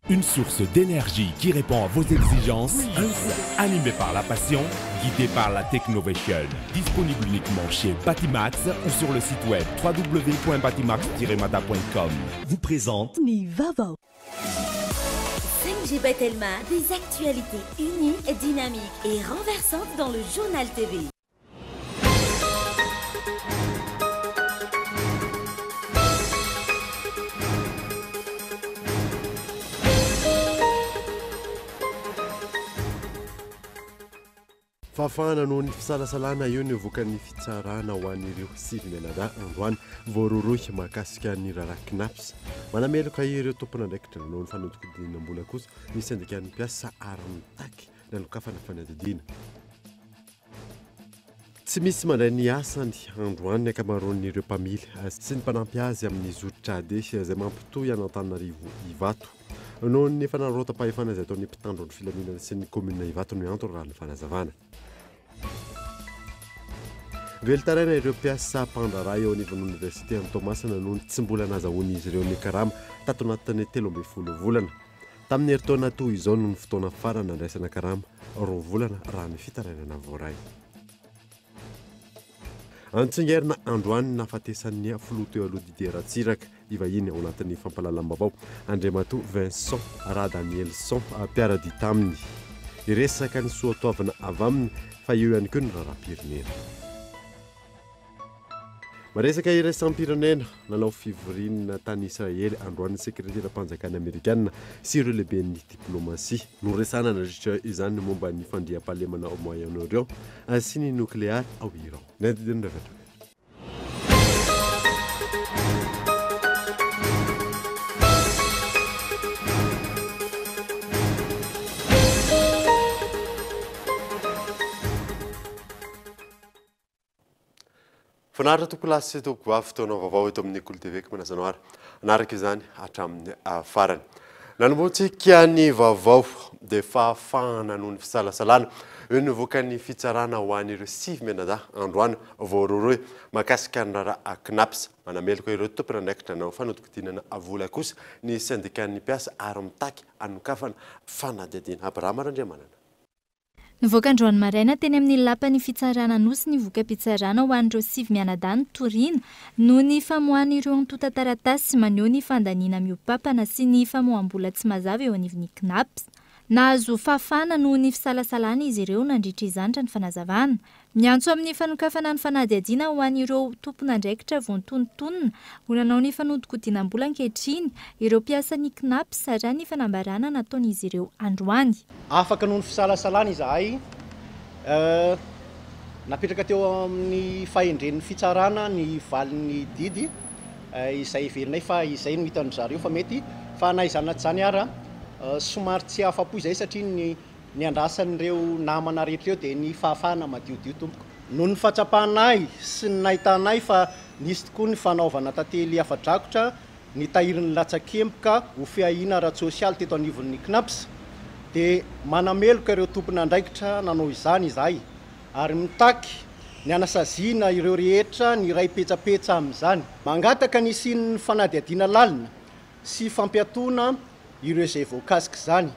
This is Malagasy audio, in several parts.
Une source d'énergie qui répond à vos exigences, animé par la passion, guidé par la Technovation. Disponible uniquement chez Batimax ou sur le site web www.batimax-mada.com. Vous présente Ny vaovao. 5G Batelma, des actualités uniques, dynamiques et renversantes dans le journal TV. Fahafahana noho ny fisalasalana eo ny vokan'ny fitsarana ho an'ireo sivy mianadahy androany voarohirohy mahakasika ny raharaha Cnaps. Manameloka ireo tompon'andraikitra noho ny fanodikodinam-bola kosa ny sendikan'ny mpiasa ary mitaky ny hanokafana fanadihadiana. Tsy misy mandray ny asany androany ny ankamaroan'ireo mpamily sy ny mpanampy azy amin'ny zotra AD izay mampitohy an'Antananarivo Ivato. Noho ny fanararaotam-pahefana izay ataon'ny mpitandro ny filaminana sy ny kaominina Ivato no antony raha ny fanazavana. Velon-taraina ireo mpiasa mpandraharaha eo anivon'ny oniversite any Toamasina noho ny tsy mbola nazahoan'izy ireo ny karama tato anatin'ny 13 volana. Tamin'ny herintaona toy izao no ny fotoana farany nandraisana karama, roa volana raha ny fitarainana voaray. Antsingerina androany ny nahafatesan'ny filoha teo aloha Didier Ratsiraka, hivahiny ao anatin'ny fampahalalam-baovao Andriamatoa Vincent Radanielson mpiara-dia taminy. Hiresaka ny soatoavina avy aminy fa eo ihany koa ny raharaham-pirenena. Maresaka iraisam-pirenena, nanao fivoriana tany Israely androany ny sekreteram-panjakana amerikana sy ireo lehiben'ny diplomasia. Noresahana nandritra izany ny momba ny fandriampahalemana ao Moyen-Orient sy ny nokleary ao Iran. Ny andininy avy hatrany. Finaritra tompokolahy sy tompokovavy, fotoana vaovao eto amin'ny Kolo TV ka manasa anao ary hanaraka izany hatramin'ny farany. Nanombohantsika ny vaovao dia fahafahana noho ny fisalasalana eo ny vokan'ny fitsarana ho an'ireo sivy mianadahy androany voarohirohy mahakasika ny raharaha Cnaps. Manameloka ireo tompon'andraikitra nanao fanodikodinana vola kosa ny sendikan'ny mpiasa ary mitaky hanokafana fanadihadiana. Abrahama Randriamanana. Nivoaka androany maraina teny amin'ny lapan'ny fitsarana Anosy ny voka-pitsarana ho an'ireo sivy mianadahy nitoriana noho ny famoahan'ireo antontan-taratasy maneho ny fandaniana mihoa-papana sy ny famoaham-bola tsy mazava eo anivon'ny Cnaps. Nahazo fahafahana noho ny fisalasalana izy ireo nandritra izany raha ny fanazavana. Miantso amin'ny fanokafana ny fanadihadiana ho an'ireo tompon'andraikitra voantonontonona ho nanao ny fanodikodinam-bola ankehitriny ireo mpiasan'ny Cnaps raha ny fanambarana nataon'izy ireo androany. Afaka noho ny fisalasalana izahay. Napetraka teo amin'ny fahendren'ny fitsarana ny valin'ny didy izay heverinay fa izay no hitan-dry zareo fa mety. Fa na izany na tsy izany ara, somary tsy afa-po izahay satria ny Ny andrasan'ireo namana rehetra ireo dia ny fahafahana madiodio tompoko. Noho ny fahatsapanay sy ny nahitanay fa nisy tokoa ny fanaovana tantely afa-drakotra ny tahirin'ny latsakemboka ho fiahiana ara-tsosialy teto anivon'ny Cnaps dia manameloka ireo tompon'andraikitra nanao izany izahay ary mitaky ny hanasaziana ireo rehetra niray petsapetsa amin'izany. Mangataka ny hisian'ny fanadihadiana lalina sy fampiatoana ireo izay voakasik'izany.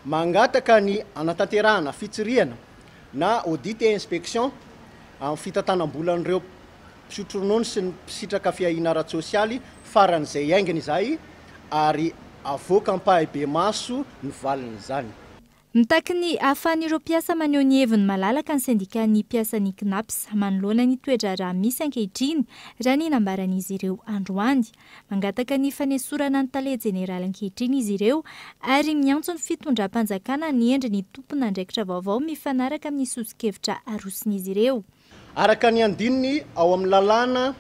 Mangataka ny hanatanterahana fitsirihana na audit et inspection amin'ny fitantanam-bolan'ireo mpisotro ronono sy ny mpisitraka fiahiana ara-tsosialy faran'izay haingana izahay ary avoaka ampahibemaso ny valin'izany. Mitaky ny hahafahan'ireo mpiasa maneho ny heviny malalaka ny sendikan'ny mpiasan'ny Cnaps manoloana ny toe-draharaha misy ankehitriny, raha ny nambaran'izy ireo androany. Mangataka ny fanesorana ny tale jeneraly ankehitriny izy ireo ary miantso ny fitondram-panjakana hanendry ny tompon'andraikitra vaovao mifanaraka amin'ny soso-kevitra aroson'izy ireo. Araka ny andininy ao amin'ny lalàna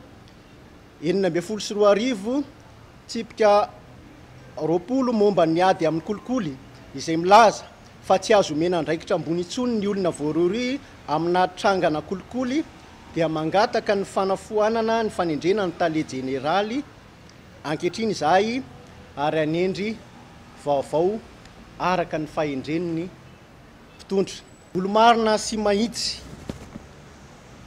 2016 tsipika 20 momba ny ady amin'ny kolikoly izay milaza fa tsy azo omena andraikitra ambony intsony ny olona voarohirohy amina trangana kolikoly dia mangataka ny fanafoanana ny fanendrena ny tale jeneraly ankehitriny izahay ary hanendry vaovao araka ny fahendren'ny mpitondra. Olo-marina sy mahitsy.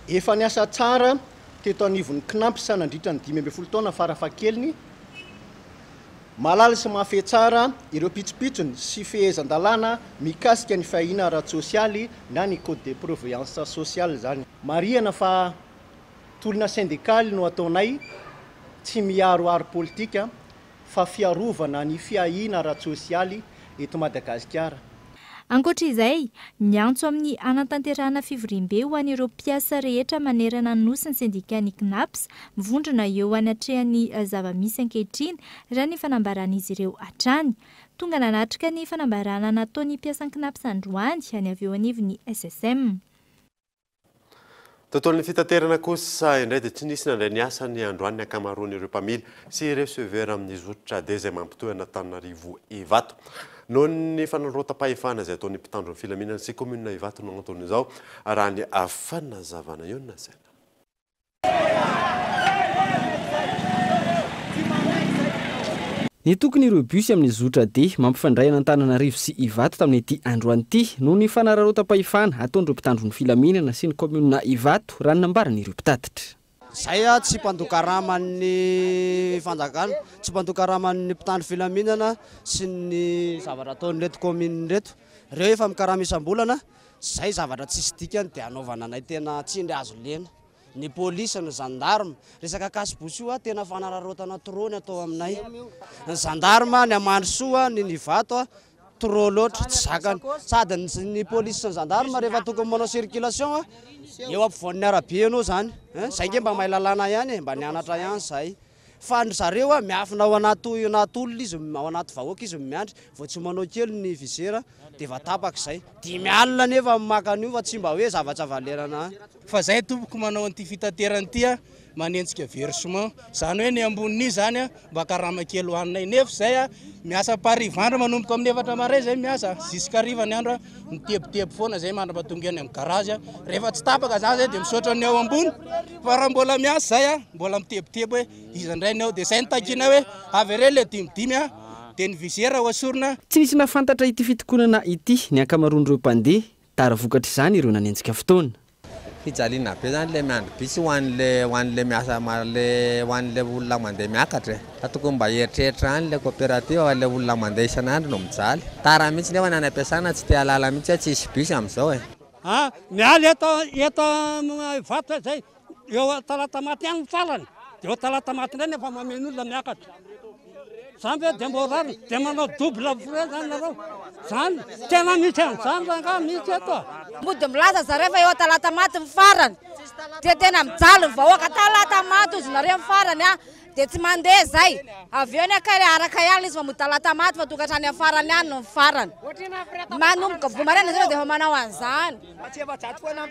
Efa niasa tsara teto anivon'ny Cnaps nandritra ny 15 taona farafahakeliny. Mahalala sy mahafehy tsara ireo pitsopitsony sy fehezan-dalàna mikasika ny fiahiana ara-tsosialy na ny code de prévoyance sociale izany. Marihana fa tolona sendikaly no ataonay, tsy miharoharo politika fa fiarovana ny fiahiana ara-tsosialy eto Madagasikara. Ankoatra izay, miantso amin'ny hanatanterahana fivoriambe ho an'ireo mpiasa rehetra manerana ny Nosy ny sendikan'ny Cnaps, mivondrona eo anatrehan'ny zava-misy ankehitriny, raha ny fanambaran'izy ireo hatrany. Tonga nanatrika ny fanambarana nataon'ny mpiasan'ny Cnaps androany ny avy eo anivon'ny SSM. Tontolon'ny fitaterana kosa indray dia tsy nisy nandray ny asany androany ny ankamaroan'ireo mpamily sy receveur amin'ny zotra D izay mampitohy an'Antananarivo Ivato. Noho ny fanararaotam-pahefana izay ataon'ny mpitandro ny filaminana sy kaominina Ivato no anton'izao, raha ny fanazavana eo no nasaina. Nitokona ireo bus amin'ny zotra D mampifandray an'Antananarivo sy Ivato tamin'ity androany ity noho ny fanararaotam-pahefana ataon'ireo mpitandro ny filaminana sy ny kaominina Ivato, raha ny nambaran'ireo mpitatitra. Izay tsy mpandoa karaman'ny fanjakana, tsy mpandoa karaman'ny mpitandro filaminana sy ny zavatra ataon'ireto kaominina ireto. Ireo efa mikarama isam-bolana, izay zavatra tsisy dikany dia anaovana anay tena tsindry hazo lena. Ny polisy, ny gendarme, resaka cache-bouche io tena fanararaotana trop ny atao aminay. Ny gendarme, ny Amandrosoa, ny Nivato trop loatra, tsy zakany. Sady ny polisy sy ny gendarme rehefa tokony manao circulation eo ampovoan'ny arabe ianao zany. Zay nge mba mahay lalàna ihany e, mba nianatra ihany zahay. Fa ndry zareo miafina ao anaty anaty olona izy, ao anaty vahoaka izy miandry, vao tsy manao kely ny visera dia efa tapaka izay. 5 alina nefa maka an'io fa tsy mba hoe zavatra valerana any. Fa zay tompoko manao an'ity fitaterana ity a, manenjika versement, zany hoe ny ambonin'io zany a, mba karama kely ho anay, nefa zay a, miasa parivandro manomboka amin'ny 4 maray zay miasa, jusqu'à hariva ny andro a, mitebiteby foana zay mandra-pahatonga eny amin'ny garage a, rehefa tsy tapaka zany zay dia misaotra ny ao ambony, fa raha mbola miasa zay a, mbola mitebiteby hoe iza indray ny ao, dia zay no takiana hoe avereno le dimidimy a, dia ny visera ho asorina. Tsy nisy nahafantatra ity fitokonana ity ny ankamaroan'ireo mpandeha, tara vokatr'izany ireo nanenjika fotoana. Fijaliana be zany le miandry bus ho an'le ho an'le miasa le ho an'le olona mandeha miakatra e. Fa tokony mba hieritreritra ihany le coopérative fa le olona mandeha isan'andro no mijaly. Tara mihitsy nefa ny any am-piasana tsy te hahalala mihitsy hoe tsisy bus amin'izao e. A, miala eto eto Ivato zay, eo Talatamaty ihany ny farany, dia eo Talatamaty indray nefa mameno olona miakatra. Zany ve dia mbo rariny? Dia manao double frais zany nareo? Zany, tena misy an'izany rangahy mihitsy eto a! Mody milaza zareo fa eo Talatamaty ny farany, dia tena mijaly ny vahoaka, Talatamaty hozy nareo ny farany a, dia tsy mandeha zay, avy eo ny akay araka ihany izy fa mody Talatamaty fa tonga hatrany amin'ny farany ihany no ny farany, manomboka vao maraina zareo dia efa manao an'izany.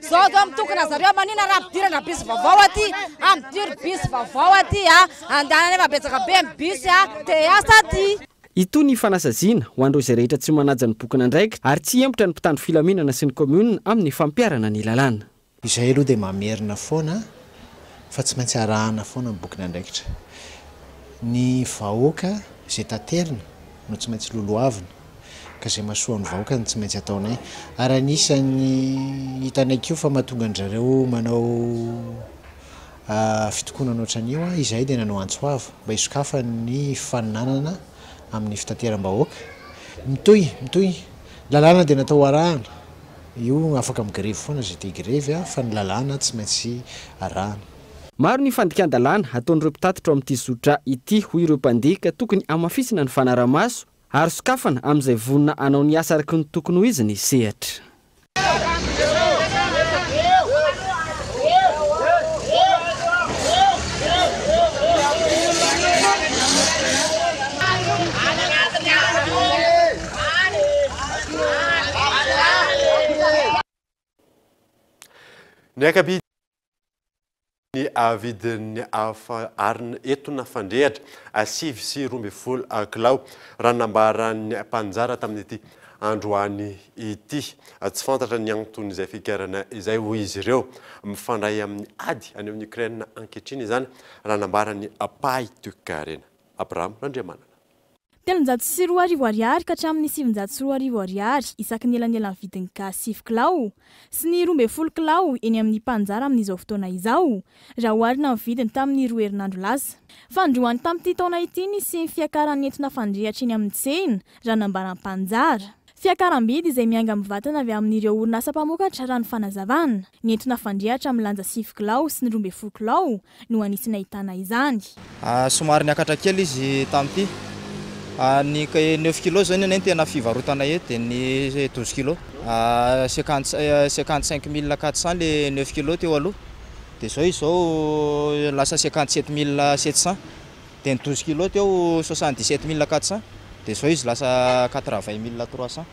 Zao zao mitokona zareo manina raha ampidirana bus vaovao aty, ampidiro bus vaovao aty a, andehanana efa betsaka be ny bus a, te hiasa aty. Hitohy ny fanasaziana ho an'ireo izay rehetra tsy manaja ny bokin'andraikitra ary tsy hihemotra ny mpitandro filaminana sy ny kaominina amin'ny fampiharana ny lalàna. Izay aloha dia mamerina foana fa tsy maintsy arahana foana ny bokin'andraikitra. Ny vahoaka izay taterina no tsy maintsy lolohavina ka izay mahasoa ny vahoaka no tsy maintsy ataonay. Ary anisan'ny hitanay koa fa mahatonga an-dry zareo manao fitokonana ohatran'io, izahay dia nanao antso avo mba hisokafan'ny fifaninanana amin'ny fitateram-bahoaka. Mitohy, mitohy. Ny lalàna dia natao ho arahana. Io afaka migrevy foana izay te higrevy fa ny lalàna tsy maintsy arahana. Maro ny fandikan-dalàna ataon'ireo mpitatitra ao amin'ity zotra ity, hoy ireo mpandeha, ka tokony hamafisina ny fanaraha-maso ary sokafana amin'izay vonona hanao ny asa araka ny tokony ho izy ny sehatra. Niaka-bidy ny vidin'ny arina etona fandrehitra 29 kilao, raha ny nambaran'ny mpanjara tamin'ity androany ity. Tsy fantatra ny anton'izay fiakarana izay, hoy izy ireo. Mifandray amin'ny ady any amin'ny Ukraine ankehitriny izany, raha nambaran'ny mpahay toekarena, Abraham Randriamanana. 2300 ariary ka hatramin'ny 2900 ariary isaky ny elanelan'ny vidin'ny gaz 9 kilao sy ny 12 kilao eny amin'ny mpaninjara amin'izao fotoana izao, raha oharina amin'ny vidiny tamin'ny roa herinandro lasa. Fanindroany tamin'ity taona ity nisy ny fiakaran'ny entona fandrehitra eny amin'ny tsena, raha nambaran'ny mpaninjara. Fiakaram-bidy izay miainga mivantana avy amin'ireo orinasa mpamokatra raha ny fanazavana. Ny entona fandrehitra milanja 9 kilao sy ny 12 kilao no anisany ahitana izany. Somary niakatra kely izy tamin'ity. Ny neuf kilos zao ny anay no tena fivarotana eto dia ny 12 kilos. 55400 le neuf kilos teo aloha dia zao izy zao lasa 57700 dia ny 12 kilos teo 77400 dia zao izy lasa 80300.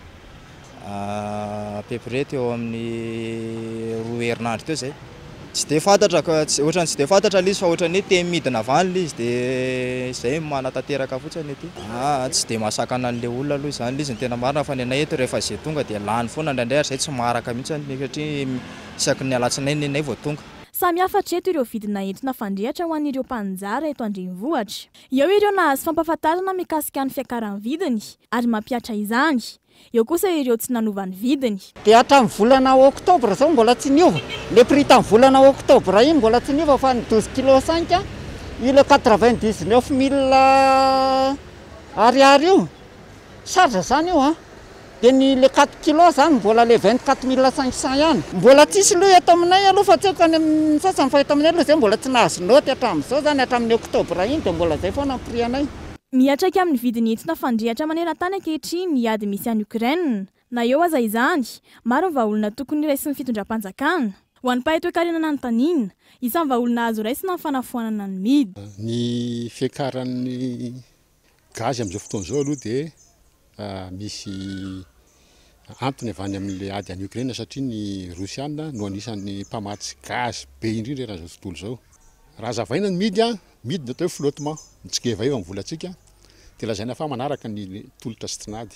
À peu près teo amin'ny roa herinandro teo zay. Tsy dia fantatra ka, ohatran'ny tsy dia fantatra ilay izy fa ohatran'ny hoe te midina avy any ilay izy dia izay no manatanteraka fotsiny aty. Aa tsy dia mahasakana an'ilay olona aloha izany ilay izy ny tena marina fa ny anay eto rehefa izay tonga dia lany foana indraindray ary izay tsy maharaka mihitsy satria isaky ny alatsinainy ny anay vao tonga. Samy hafa hatreto ireo vidina entona fandrehitra ho an'ireo mpaninjara eto an-drenivohitra. Eo ireo nahazo fampahafantarana mikasika ny fiakaran'ny vidiny ary mampihatra izany. Eo kosa ireo tsy nanova ny vidiny. Dia hatramin'ny volana oktobra izao mbola tsy niova. Le prix tamin'ny volana oktobra iny mbola tsy niova fa ny douze kilo cinq io le 99 000 ariary io. Charge zany io an. Dia ny le quatre kilo zany mbola le 24 500 ihany. Mbola tsisy aloha eto aminay aloha fa tsy haiko any amin'ny sasany fa eto aminay aloha zay mbola tsy nahazo naoty hatramin'izao zany hatramin'ny oktobra iny dia mbola zay foana ny prix anay. Miantraika amin'ny vidin'ny entona fandrehitra maneran-tany ankehitriny ny ady misy any Ukraine. Na eo aza izany, maro ny vahaolana tokony raisin'ny fitondram-panjakana. Ho an'ny mpahay toekarena nanontaniana, isan'ny vahaolana azo raisina ny fanafoanana ny midy. Ny fiakaran'ny gazy amin'izao fotoana izao aloha dia misy antony avy any amin'ilay ady any Ukraine satria ny Rosiana no anisan'ny mpamatsy gazy be indrindra eran'izao tontolo izao. Raha hazavaina ny midy, midy ny atao hoe flottement, mitsingevaheva ny volantsika dia lazaina fa manaraka ny tolotra sy tinady.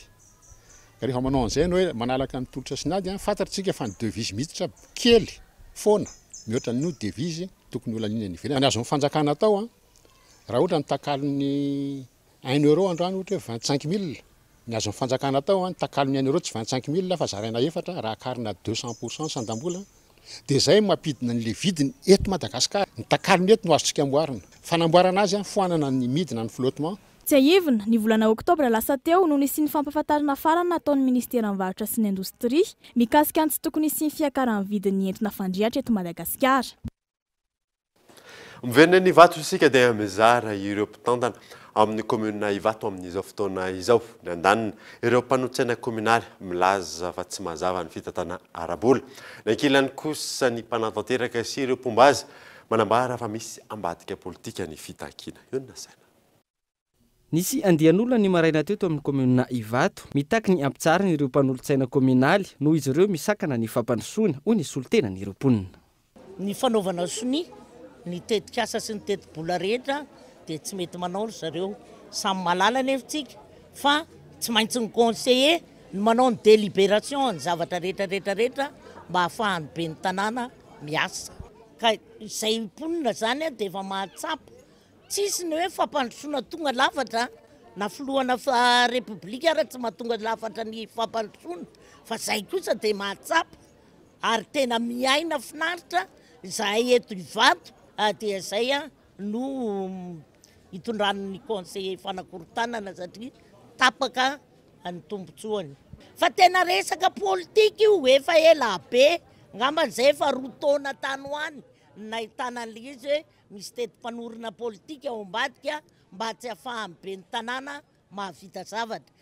Ka rehefa manao an'izay ianao hoe manaraka ny tolotra sy ny ady, fantatsika fa ny devise miditra kely foana mihoatra ny devise tokony ho laniana any ivelany. Ny azon'ny fanjakana atao, raha ohatra ny takalon'ny un euro androany ohatra hoe 25 000, ny azon'ny fanjakana atao, ny takalon'ny un euro tsy 25 000 fa zaraina efatra raha akarina 200% ny sandam-bola, dia izay no mampidina an'ilay vidiny eto Madagasikara. Ny takalony eto no azontsika amboarina. Fanamboarana azy, foanana ny midina ny flottement. Tsiahivina, ny volana oktobra lasa teo no nisian'ny fampahafantarana farany nataon'ny minisiteran'ny Varotra sy ny Indostria mikasika ny tsy tokony hisian'ny fiakaran'ny vidin'ny entona fandrehitra eto Madagasikara. Miverina eny Ivato isika dia mizara ireo mpitantana ao amin'ny kaominina Ivato amin'izao fotoana izao. Ny andaniny, ireo mpanolotsaina kaominaly milaza fa tsy mazava ny fitantana ara-bola. Ny ankilany kosa ny mpanatanteraka sy ireo mpomba azy manambara fa misy ambadika politika ny fitakiana. Io no nasaina. Nisy andian'olona ny maraina teo teo amin'ny kaominina Ivato, mitaky ny hampitsaharana ireo mpanolotsaina kaominaly noho izy ireo misakana ny fampandrosoana, hoy ny solontenan'ireo mponina. Ny fanaovana sonia ny tetikasa sy ny tetibola rehetra dia tsy mety manao ry zareo. Samy mahalala anefa isika fa tsy maintsy ny conseiller no manao ny délibération ny zavatra rehetra rehetra rehetra mba hahafahan'ny ben'ny tanàna miasa. Ka izay mponina izany dia efa mahatsapa Tsisy ny hoe fampandrosoana tonga lafatra na filohana repoblika ara tsy mahatonga lafatra ny fampandrosoana fa zay kosa dia mahatsapa ary tena miaina finaritra izahay eto Ivato dia zay no itondran'ny conseiller fanakorontanana satria tapaka ny tombotsoany. Fa tena resaka politika io efa ela be angambany zay efa 2 taona tany ho any no nahitana an'ilay izy hoe Misy teti-panorona politika ao ambadika mba tsy hahafahan'ny ben'ny tanàna mahavita zavatra.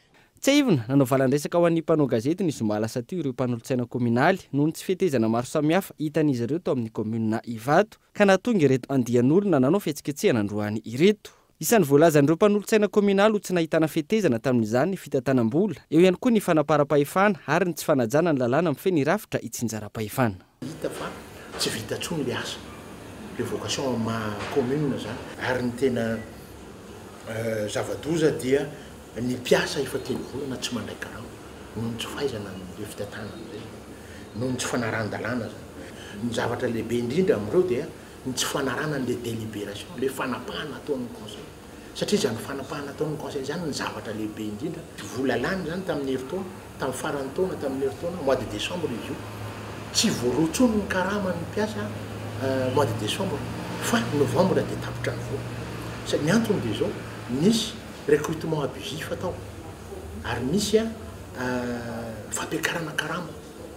Tsiahivina, nanao valan-dresaka ho an'ny mpanao gazety ny zoma lasa teo ireo mpanolotsaina kaominaly noho ny tsy fetezana maro samihafa hitan'izy ireo tao amin'ny kaominina Ivato ka nahatonga ireto andian'olona nanao fihetsiketsehana androany ireto. Isan'ny voalazan'ireo mpanolotsaina kaominaly ho tsy nahitana fetezana tamin'izany ny fitantanam-bola, eo ihany koa ny fanaparam-pahefana ary ny tsy fanajana ny lalàna mifehy ny rafitra itsinjaram-pahefana. Hita fa tsy vita intsony le asa, le vocation amin'ny maha commune zany. Ary ny tena zava-doza dia ny mpiasa efa telo volana tsy mandray karama noho ny tsy fahaizana an'ireo fitantanana ireo, noho ny tsy fanarahan-dalàna zany. Ny zavatra lehibe indrindra amin'ireo dia ny tsy fanarahana an'le délibération, le fanapahana ataon'ny conseil. Satria izany fanapahana ataon'ny conseil izany ny zavatra lehibe indrindra. Vola lany izany tamin'ny herintaona, tamin'ny faran'ny taona, tamin'ny herintaona, mois de décembre izy io. Tsy voaloa intsony ny karaman'ny mpiasa mois de décembre fa novembre dia tapitra ny vola. Sa ny antony dia izao, nisy recrutement abusif tao ary nisy fampiakarana karama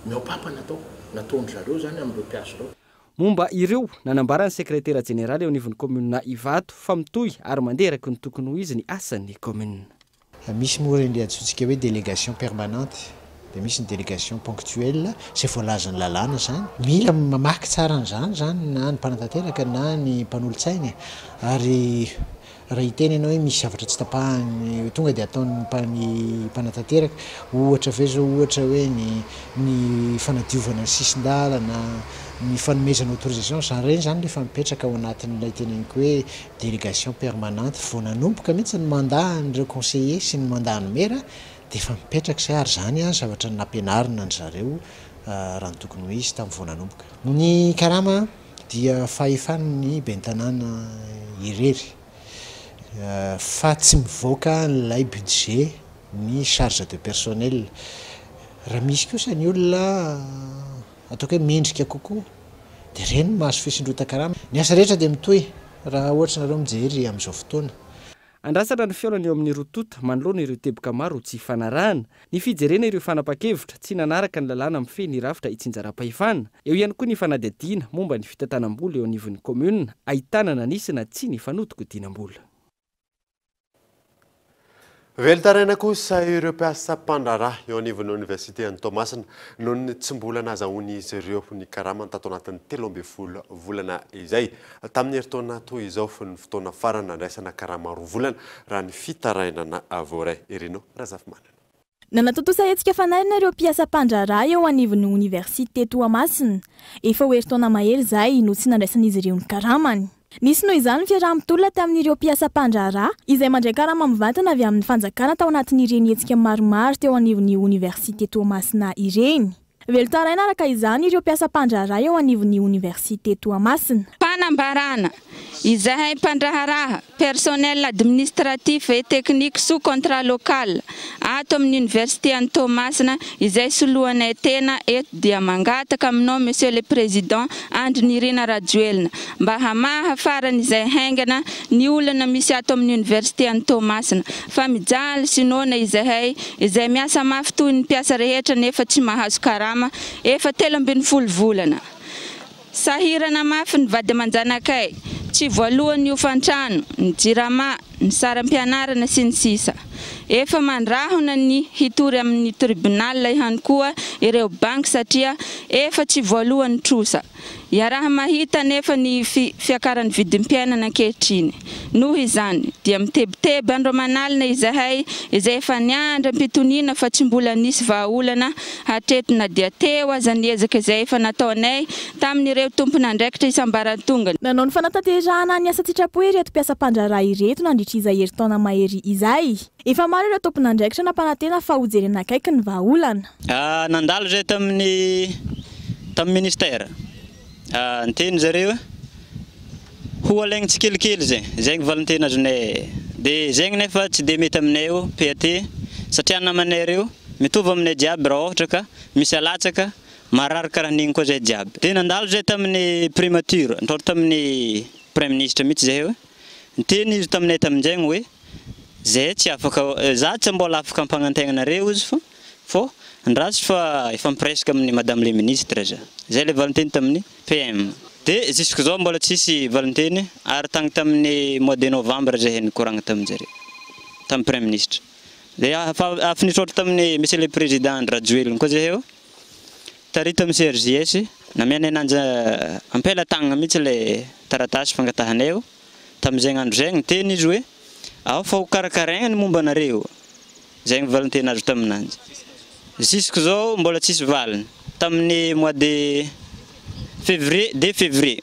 mihoa-pampana tao, nataon-dry zareo izany amin'ireo mpiasa ireo. Momba ireo, nanambara ny sekretera jeneraly eo anivon'ny kaominina Ivato fa mitohy ary mandeha araka ny tokony ho izy ny asan'ny kaominina. Misy moa ireny antsointsika hoe délégation permanente, dia misy ny délégation ponctuelle, izay voalazan'ny lalàna izany. Mila mamaky tsara an'izany izany na ny mpanatanteraka na ny mpanolotsaina e! Ary Raha hiteny ianao hoe misy zavatra tsy tapahany tonga dia ataon'ny mpanatanteraka, ohatra ve izao ohatra hoe ny ny fanadiovana ny sisin-dalana, ny fanomezana autorisation, izany ireny izany rehefa mipetraka ao anatin'ilay teneniko hoe délégation permanente vao nanomboka mihitsy ny mandat an'ireo conseillers sy ny mandat an'ny maire dia efa mipetraka izay ary izany zavatra nampianarina an-dry zareo raha ny tokony ho izy tamin'ny vao nanomboka. Ny karama dia fahefan'ny ben'ny tanàna irery fa tsy mivoaka an'ilay budget ny charge de personnel. Raha misy kosa ny olona ataoko hoe mendrika kokoa dia ireny no mahazo fisondrotan-karama. Ny asa rehetra dia mitohy raha ohatra nareo mijery amin'izao fotoana. Andrasana ny fihaonana eo amin'ny roa tonta manoloana ireo teboka maro tsy ifanarahana, ny fijerena ireo fanapan-kevitra tsy nanaraka ny lalàna mifehy ny rafitra itsinjaram-pahefana. Eo ihany koa ny fanadihadiana momba ny fitantanam-bola eo anivon'ny kaominina ahitana na nisy na tsia ny fanodikodinam-bola. Velon-taraina kosa ireo mpiasa mpandraharaha eo anivon'ny oniversite any Toamasina noho ny tsy mbola nazahoan'izy ireo ny karamany tato anatin'ny 13 volana izay. Tamin'ny herintaona toy izao ny fotoana farany nandraisana karama roa volana, raha ny fitarainana voaray. Irino Razafimanana. Nanatontosa hetsika fanairana ireo mpiasa mpandraharaha eo anivon'ny oniversite Toamasina. Efa ho herintaona mahery izay no tsy nandraisan'izy ireo ny karamany. Nisy noho izany ny fiaraha-mitolona tamin'ireo mpiasa mpandraharaha izay mandray karama mivantana avy amin'ny fanjakana tao anatin'ireny hetsika maromaro teo anivon'ny oniversite Toamasina ireny. Velon-taraina araka izany ireo mpiasa mpandraharaha eo anivon'ny oniversite Toamasina. Fanambarana, Izahay mpandraharaha, personnel administratif et technique sous contrat local, ato amin'ny Université an'i Toamasina izay soloanay tena eto dia mangataka aminao Monsieur le Président Andry Nirina Rajoelina mba hamaha faran'izay haingana ny olana misy ato amin'ny Université an'i Toamasina fa mijaly sy noana izahay izay miasa mafy toy ny mpiasa rehetra nefa tsy mahazo karama efa 13 volana. Sahirana mafy ny vady aman-janakay, tsy voaloa ny hofan-trano, ny jirama, ny saram-pianarana sy ny sisa Efa mandrahona ny hitory amin'ny tribunal ihany koa ireo banky satria efa tsy voaloa ny trosa. Iaraha-mahita anefa ny fiakaran'ny vidim-piainana ankehitriny. Noho izany, dia mitebiteby andro aman'alina izahay izay efa niandry am-pitoniana fa tsy mbola nisy vahaolana hatreto na dia teo aza ny ezaka izay efa nataonay tamin'ireo tompon'andraikitra isam-baratongany. Nanao ny fanatanterahana ny asa an-tsitrapo ireto mpiasa mpandraharaha ireto nandritra izay herintaona mahery izay. Efa maro ireo tompon'andraikitra nampanantena fa hojerena akaiky ny vahaolana. Nandalo zay tamin'ny tamin'ny ministère. Niteny zareo ho alaigny tsikelikely zay. Zegny valinteny azonay. De zegny nefa tsy de mety aminay io PAT satria namanay reo mitovy aminay jiaby raha ôhatra ka misy alatsaka marary karaha an'igny koa zay jiaby. De nandalo zay tamin'ny primature, nitrôtra tamin'ny praiminisitra mihitsy zahay hoe niteny izy taminay tamin'izegny hoe Zahay tsy afaka, za tsy mbola afaka ampanantegna anareo ozy fa fô andraso fa efa mipresaka amin'ny madame le ministre za. Zay le valinteny tamin'ny PM. De jusque zao mbola tsisy valinteny ary tagny tamin'ny mois de novembre zahay nikoragna taminjare, tamin'ny praiminisitra. De afa afy nitrôtra tamin'ny monsieur le président Andry Rajoelina koa zahay eo, tary tamin'ny CRJS, namianay ananjy ampelatagnana mihitsy le taratasy fangatahanay eo. Tamin'izay andro izay, niteny izy hoe, Ao fa ho karakaraigna ny momba anareo. Izay ny valin-teny azo taminanjy. Jusque zao mbola tsisy valiny. Tamin'ny mois de février, deux février,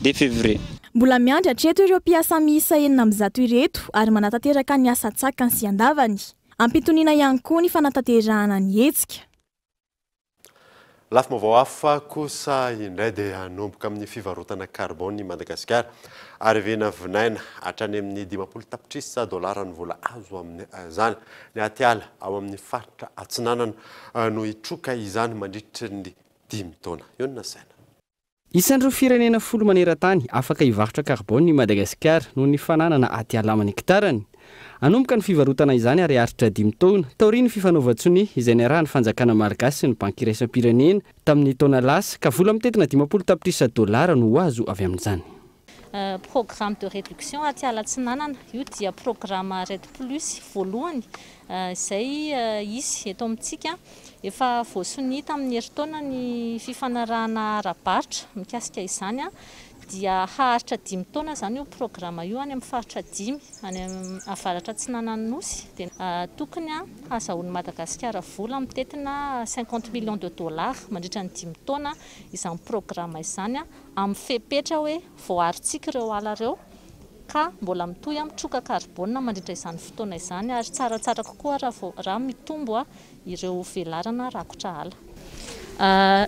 deux février. Mbola miandry hatreto ireo mpiasa miisa 106 ireto ary manatanteraka ny asa an-tsakany sy an-davany. Ampitoniana ihany koa ny fanatanterahana ny hetsika. Lafim-baovao hafa kosa indray dia hanomboka amin'ny fivarotana carbone i Madagasikara ary vinavinaina hatrany amin'ny 50 tapitrisa dolara ny vola azo amin'izany. Ny atiala ao amin'ny faritra Atsinanana no hitroka izany mandritra ny dimy taona. Eo ny nasaina. Isan'ireo firenena folo maneran-tany afaka hivarotra carbone i Madagasikara noho ny fananana atiala aman'hektarany. Hanomboka ny fivarotana izany ary haharitra dimy taona, taorian'ny fifanaovan-tsonia izay niarahan'ny fanjakana malagasy sy ny Banky iraisam-pirenena tamin'ny taona lasa, ka vola mitentina 50 tapitrisa dolara no ho azo avy amin'izany. Programme de réduction atiala atsinanana, io dia programa REDD Plus voalohany izay hisy eto amintsika. Efa voasonia tamin'ny herintaona ny fifanarahana ara-barotra mikasika izany dia haharitra dimy taona izany io programa io any amin'ny faritra dimy any avaratra atsinanan'ny Nosy dia tokony hahazahoan'i Madagasikara vola mitentina cinquante millions de dollars mandritra ny dimy taona izany programa izany amin'ny fepetra hoe voaarontsika ireo ala ireo ka mbola mitohy mitroka karbôna mandritra izany fotoana izany ary tsaratsara kokoa raha mitombo ireo velarana rakotra ala.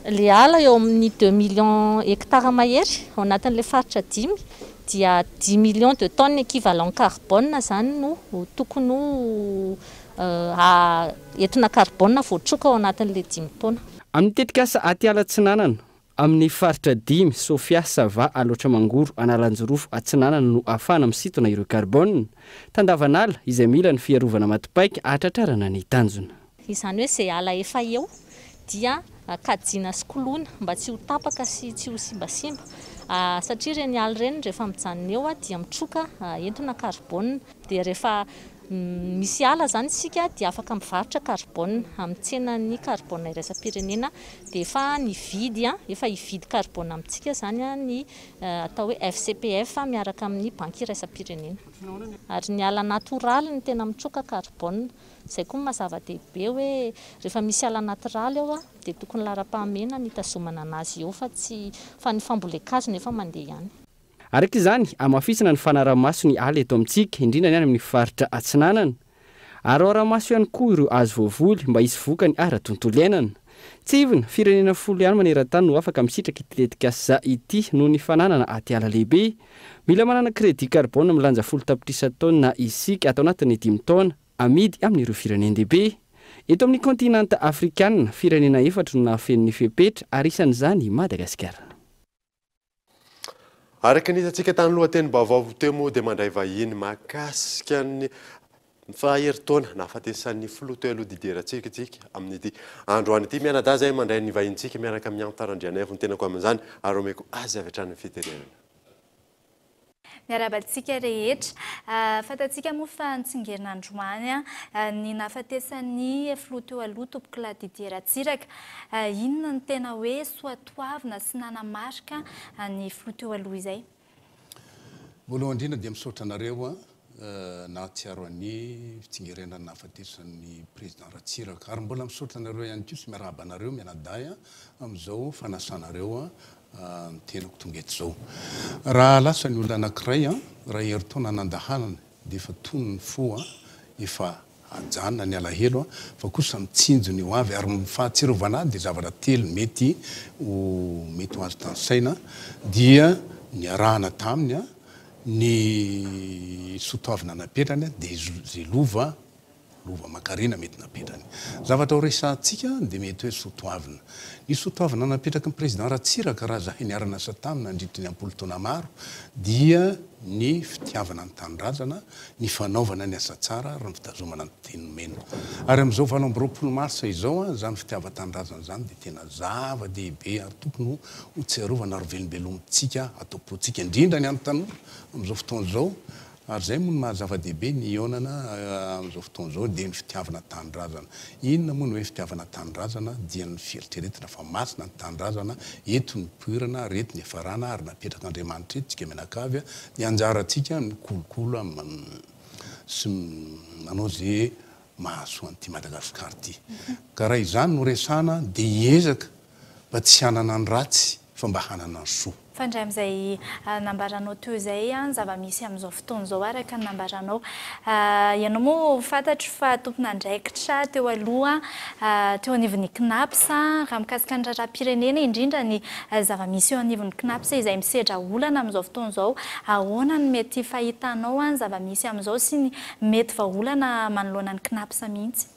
Ilay ala eo amin'ny deux millions hectares mahery ao anatin'ilay faritra dimy dia dix millions de tonnes équivalent carbone izany no tokony ho etona carbone voatroka ao anatin'ilay dimy taona. Amin'ny tetikasa Atiala Atsinanana, Amin'ny faritra dimy, Sofia, Sava, Alaotra Mangoro, Analanjirofo, Atsinanana no ahafahana misintona ireo carbone. Tandavan'ala, izay mila ny fiarovana maty paika hahatratrarana ny tanjona. Izany hoe izay ala efa eo dia kajiana sy koloina mba tsy ho tapaka sy tsy ho simbasimba satria ireny ala ireny rehefa mijanona eo dia mitroka entona carbone. Dia rehefa Misy ala izany isika dia afaka mivarotra carbone amin'ny tsenan'ny carbone iraisam-pirenena dia efa nividy, efa hividy carbone amintsika izany ny atao hoe FCPF miaraka amin'ny banky iraisam-pirenena. Ary ny ala natoraly no tena mitroka carbone. Izay koa no maha zava-dehibe hoe rehefa misy ala natiraly ao dia tokony laharam-pahamehana ny hitazomana an'azy eo fa tsy fa ny fambolen-kazo nefa mandeha ihany. Araka izany, hamafisina ny fanaraha-maso ny ala eto amintsika, indrindra ny any amin'ny faritra Atsinanana. Ary araha-maso ihany koa ireo hazo voavoly mba hisy vokany ara-tontolo iainana. Tsiahivina, firenena folo ihany maneran-tany no afaka misitraka ity tetikasa ity noho ny fananana atiala lehibe. Mila manana crédit carbone milanja folo tapitrisa taonina isika ato anatin'ny dimy taona, amidy amin'ireo firenen-dehibe. Eto amin'ny kaontinanta afrikanina, firenena efatra no nahafeno ny fepetra ary isan'izany i Madagasikara. Araka ny hitantsika tany lohatenim-baovao teo moa dia mandray vahiny mahakasika ny faha-herintaona nahafatesan'ny filoha teo aloha Didier Ratsiraka isika amin'ity androany ity. Mianadahy izay mandray ny vahinintsika miaraka amin'i Anta Randrianaivo ny tenako amin'izany ary omeko azy avy hatrany ny fitenenana. Miarahaba antsika rehetra. Fantatsika moa fa nitsingerina androany ny nahafatesan'ny filoha teo aloha Tompokolahy Didier Ratsiraka. Inona no tena hoe soatoavina sy nanamarika ny filoha teo aloha izay? Voalohany indrindra dia misaotra anareo nahatsiaro ny fitsingerenana nahafatesan'ny Président Ratsiraka. Ary mbola misaotra anareo ihany koa sy miarahaba anareo mianadahy amin'izao fanasanareo ny tenako tonga eto izao. Raha lasa ny olona anankiray an, raha herintaona nandahanana dia efa tony ny fo an, efa ajanona ny alahelo an, fa kosa mitsinjo ny ho avy ary ny fahatsiarovana ahy dia zavatra telo mety ho mety ho azo tanisaina dia niarahana taminy an, ny soatoavina napetrany an, dia izay lova Lova aman-karena mety napetrany. Zavatra ho resahantsika dia mety hoe soatoavina. Ny soatoavina napetraky ny Président Ratsiraka raha zahay niara-niasa taminy nandritry ny am-polo taona maro dia ny fitiavana ny tanindrazana, ny fanaovana ny asa tsara ary ny fitazomana ny teny nomena. Ary amin'izao 28 marsa izao, izany fitiavan-tanindrazana izany dia tena zava-dehibe ary tokony ho tsiarovana ary velombelomintsika ato am-pontsika, indrindra ny an'ny tanora amin'izao fotoana izao Ary izay moa no maha zava-dehibe ny hihaonana amin'izao fotoana izao dia ny fitiavana tanindrazana. Inona moa ny hoe fitiavana tanindrazana? Dia ny fieritreretana fa masina ny tanindrazana, eto ny nipoirana ary eto niafarana ary napetrak'Andriamanitra eto tsika mianakavy, ny anjarantsika mikolokolo sy manao ze mahasoa an'ity Madagasikara ity. Ka raha izany no resahana dia hiezaka mba tsy hanana ny ratsy fa mba hanana ny soa. Mifandray amin'izay nambaranao teo izay ny zava-misy amin'izao fotoana izao araka ny nambaranao. Ianao moa fantatro fa tompon'andraikitra teo aloha teo anivon'ny Cnaps raha mikasika ny raharaham-pirenena indrindra ny zava-misy eo anivon'ny Cnaps izay misedra olana amin'izao fotoana izao. Ahoana no mety fahitanao ny zava-misy amin'izao sy ny mety vahaolana manoloana ny Cnaps mihitsy?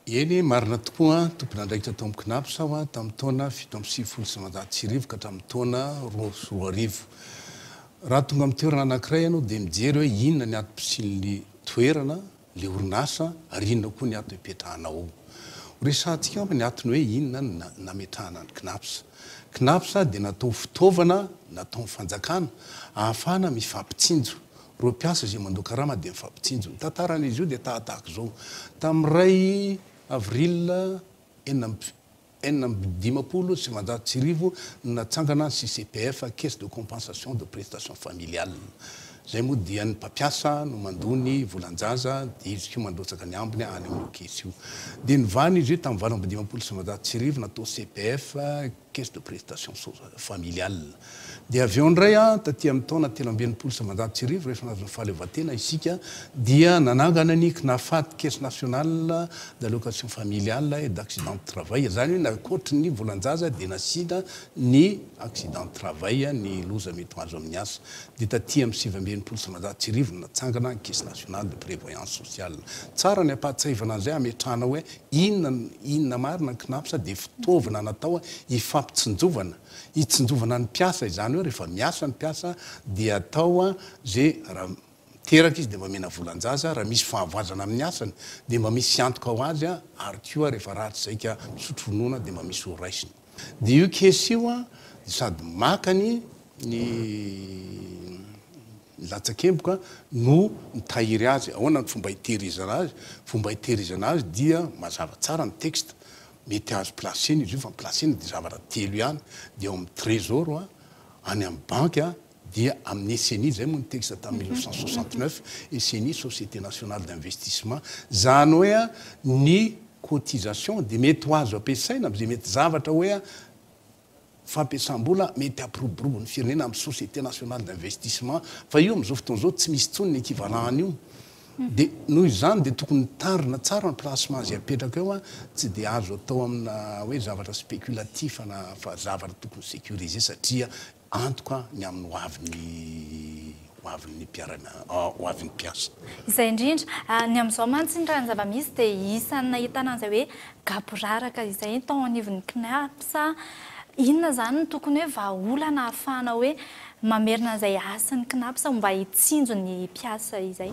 Eny, marina tokoa, tompon'andraikitra tao amin'ny Cnaps aho tamin'ny taona 1997 ka hatramin'ny taona 2002. Raha tonga amin'ny toerana anankiray ianao dia mijery hoe inona ny antom-pisian'ny toerana, ilay orinasa, ary inona koa ny antony ipetrahanao ao. Horesahantsika angamba ny antony hoe inona no nametrahana ny Cnaps. Cnaps dia natao ho fitaovana nataon'ny fanjakana ahafahana mifampitsinjo. Ireo mpiasa izay mandoa karama dia mifampitsinjo. Ny tantaran'izy io dia tahatahaka izao, tamin'ny iray avril 1956 no natsangana ny CCPF, Caisse de Compensation de Prestation Familiale. Izay moa dia ny mpampiasa no mandoa ny volan-jaza dia izy koa mandrotsaka ny ambiny any amin'io caisse io. Dia novana izy io tamin'ny 1958 natao CPF, caisse de prestation familiale. Dia avy eo indray taty amin'ny taona 1963 rehefa nahazo ny fahaleovantena isika dia nanangana ny Cnafat, caisse nationale d'allocation familiale et d'accident de travail, izany hoe ankoatry ny volan-jaza dia nasiana ny accident de travail, ny loza mety ho azo amin'ny asa. Dia taty amin'ny 1969 no natsangana ny caisse nationale de prévoyance sociale. Tsara ny ampahatsiahivana an'izay hametrahana hoe Inona inona marina ny Cnaps dia fitaovana natao hifampitsinjovana, hitsinjovana ny mpiasa, izany hoe rehefa miasa ny mpiasa dia atao ze raha miteraka izy dia mba omena volan-jaza, raha misy fahavoazana amin'ny asany dia mba misy antoka ho azy ary koa rehefa ratsy zaika misotro ronono dia mba misy ho raisiny. Dia io caisse io dia sady maka ny ny Ny latsakemboka no mitahiry azy. Ahoana ny fomba hitehirizana azy? Fomba hitehirizana azy dia mazava tsara ny texte. Mety azo placer-na izy io fa ny placer-na dia zavatra telo ihany, dia ao amin'ny trésor, any amin'ny banky, dia amin'ny SNI, izay moa ny texte tamin'ny 1969, SNI, Société Nationale d'Investissement. Izany hoe ny cotisation dia mety ho azo ampiasaina amin'izay mety zavatra hoe fampiasam-bola mety hampiroborobo ny firenena amin'ny Société Nationale d'Investissement fa io amin'izao fotoana izao tsy misy intsony ny equivalent an'io dia noho izany dia tokony mitandrina tsara ny placement izay apetraka eo tsy dia azo atao amina hoe zavatra spéculatif na fa zavatra tokony sécuriser satria antoka ny amin'ny ho avin'ny ho avin'ny mpiara ho avin'ny mpiasa. Izay indrindra. Ny amin'izao mantsy raha ny zava-misy dia isan'ny nahitana an'izay hoe gaboraraka izay tao anivon'ny Cnaps. Inona izany no tokony hoe vahaolana ahafahana hoe mamerina an'izay hasin'ny Cnaps mba hitsinjo ny mpiasa izay?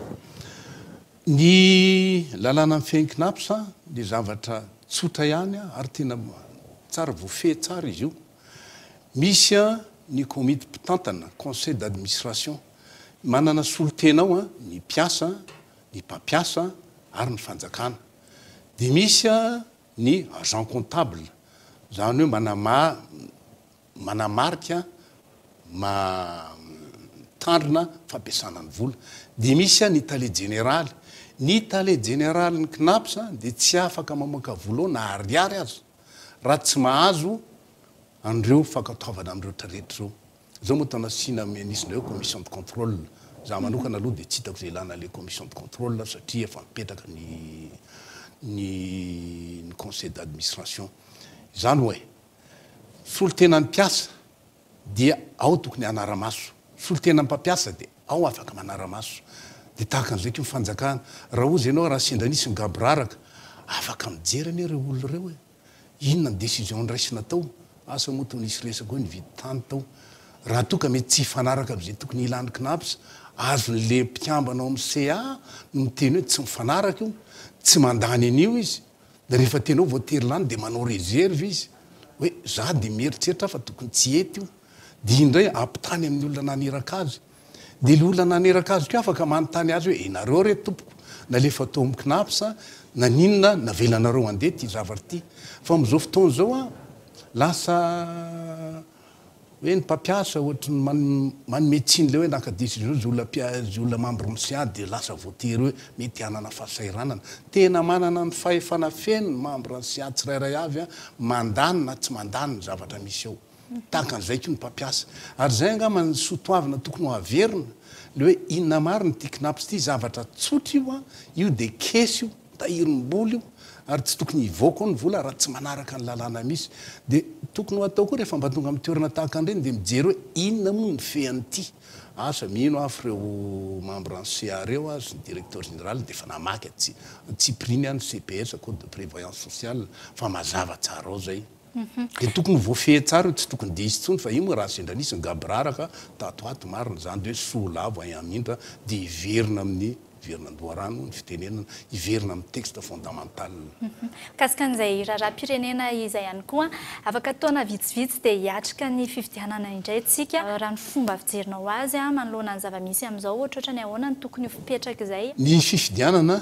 Ny lalàna mifehy ny Cnaps dia zavatra tsotra ihany ary tena tsara voafehy tsara izy io. Misy ny komity mpitantana, conseil d'administration, manana solontena ao ny mpiasa, ny mpampiasa ary ny fanjakana. Dia misy ny agent comptable, izany hoe manama, manamarika, mitandrina fampiasana ny vola. Dia misy ny tale jeneraly. Ny tale jeneralin'ny Cnaps dia tsy afaka mamoaka vola ao na ariary aza raha tsy mahazo an'ireo fankatoavana an'ireo rehetra ireo. Izao moa tao nasiana nisy indray hoe commission de contrôle. Za manokana aloha dia tsy hitako izay ilana ilay commission de contrôle satria efa mipetraka ny ny ny conseil d'administration. Izany hoe solontenan'ny mpiasa dia ao tokony hanara-maso, solontenan'ny mpampiasa dia ao afaka manara-maso. Dia tahaka an'izay koa ny fanjakana. Raha hozy ianao raha sendra nisy ny gaboraraka, afaka mijery anie ireo olona ireo e. Inona ny décision noraisina tao? Asa moa toa nisy resaka hoe nividy tany tao. Raha toa ka mety tsy hifanaraka amin'izay tokony hilan'ny Cnaps, azon'le mpikambana ao amin'ny CA no miteny hoe tsy mifanaraka io, tsy mandany an'io izy. Dia rehefa tena hoe voatery lany dia manao réserve izy hoe za dia mieritreritra fa tokony tsy hety io. Dia iny indray ampitany amin'ny olona naniraka azy. Dia ilay olona naneraka azy koa afaka manontany azy hoe, ianareo re tompoko nalefa tao amin'ny Cnaps, naninona navelanareo handeha ity zavatra ity? Fa amin'izao fotoana izao an, lasa hoe ny mpampiasa ohatry ny manome tsiny ilay hoe naka décision izay olona izay olona membre amin'ny CA dia lasa voatery hoe mety hanana fahasahiranana. Tena manana ny fahefana feno ny membre ny CA tsirairay avy an, mandany na tsy mandany ny zavatra misy ao. Tahaka an'izay koa ny mpampiasa. Ary izay angamba ny soa toavina tokony ho averina, le hoe inona marina ity Cnaps ity, zavatra tsotra io an, io dia caisse io, tahirim-bola io, ary tsy tokony hivoaka ao ny vola raha tsy manaraka ny lalàna misy. Dia tokony ho atao koa rehefa mba tonga amin'ny toerana tahaka an'ireny dia mijery hoe inona moa ny fean'ity. Asa, mino aho fa ireo membre ny CA ireo sy ny directeur général dia efa namaky antsipiriany ny CPS, code de prévoyance sociale, fa mazava tsara ao izay. Dia tokony ho voafehy tsara io, tsy tokony dia hisy intsony fa io moa raha sendra nisy ny gaboraraka tato ato marina izany dia hoe soa lavo hay hamindra dia hiverina amin'ny hiverina an-doharano ny fitenenana, hiverina amin'ny texte fondamental. Mikasika an'izay raharaham-pirenena izay ihany koa, afaka taona vitsivitsy dia hiatrika ny fifidianana indray isika. Raha ny fomba fijerinao azy manoloana ny zava-misy amin'izao, ohatrohatran'ny ahoana no tokony ho fipetrak'izay? Ny fifidianana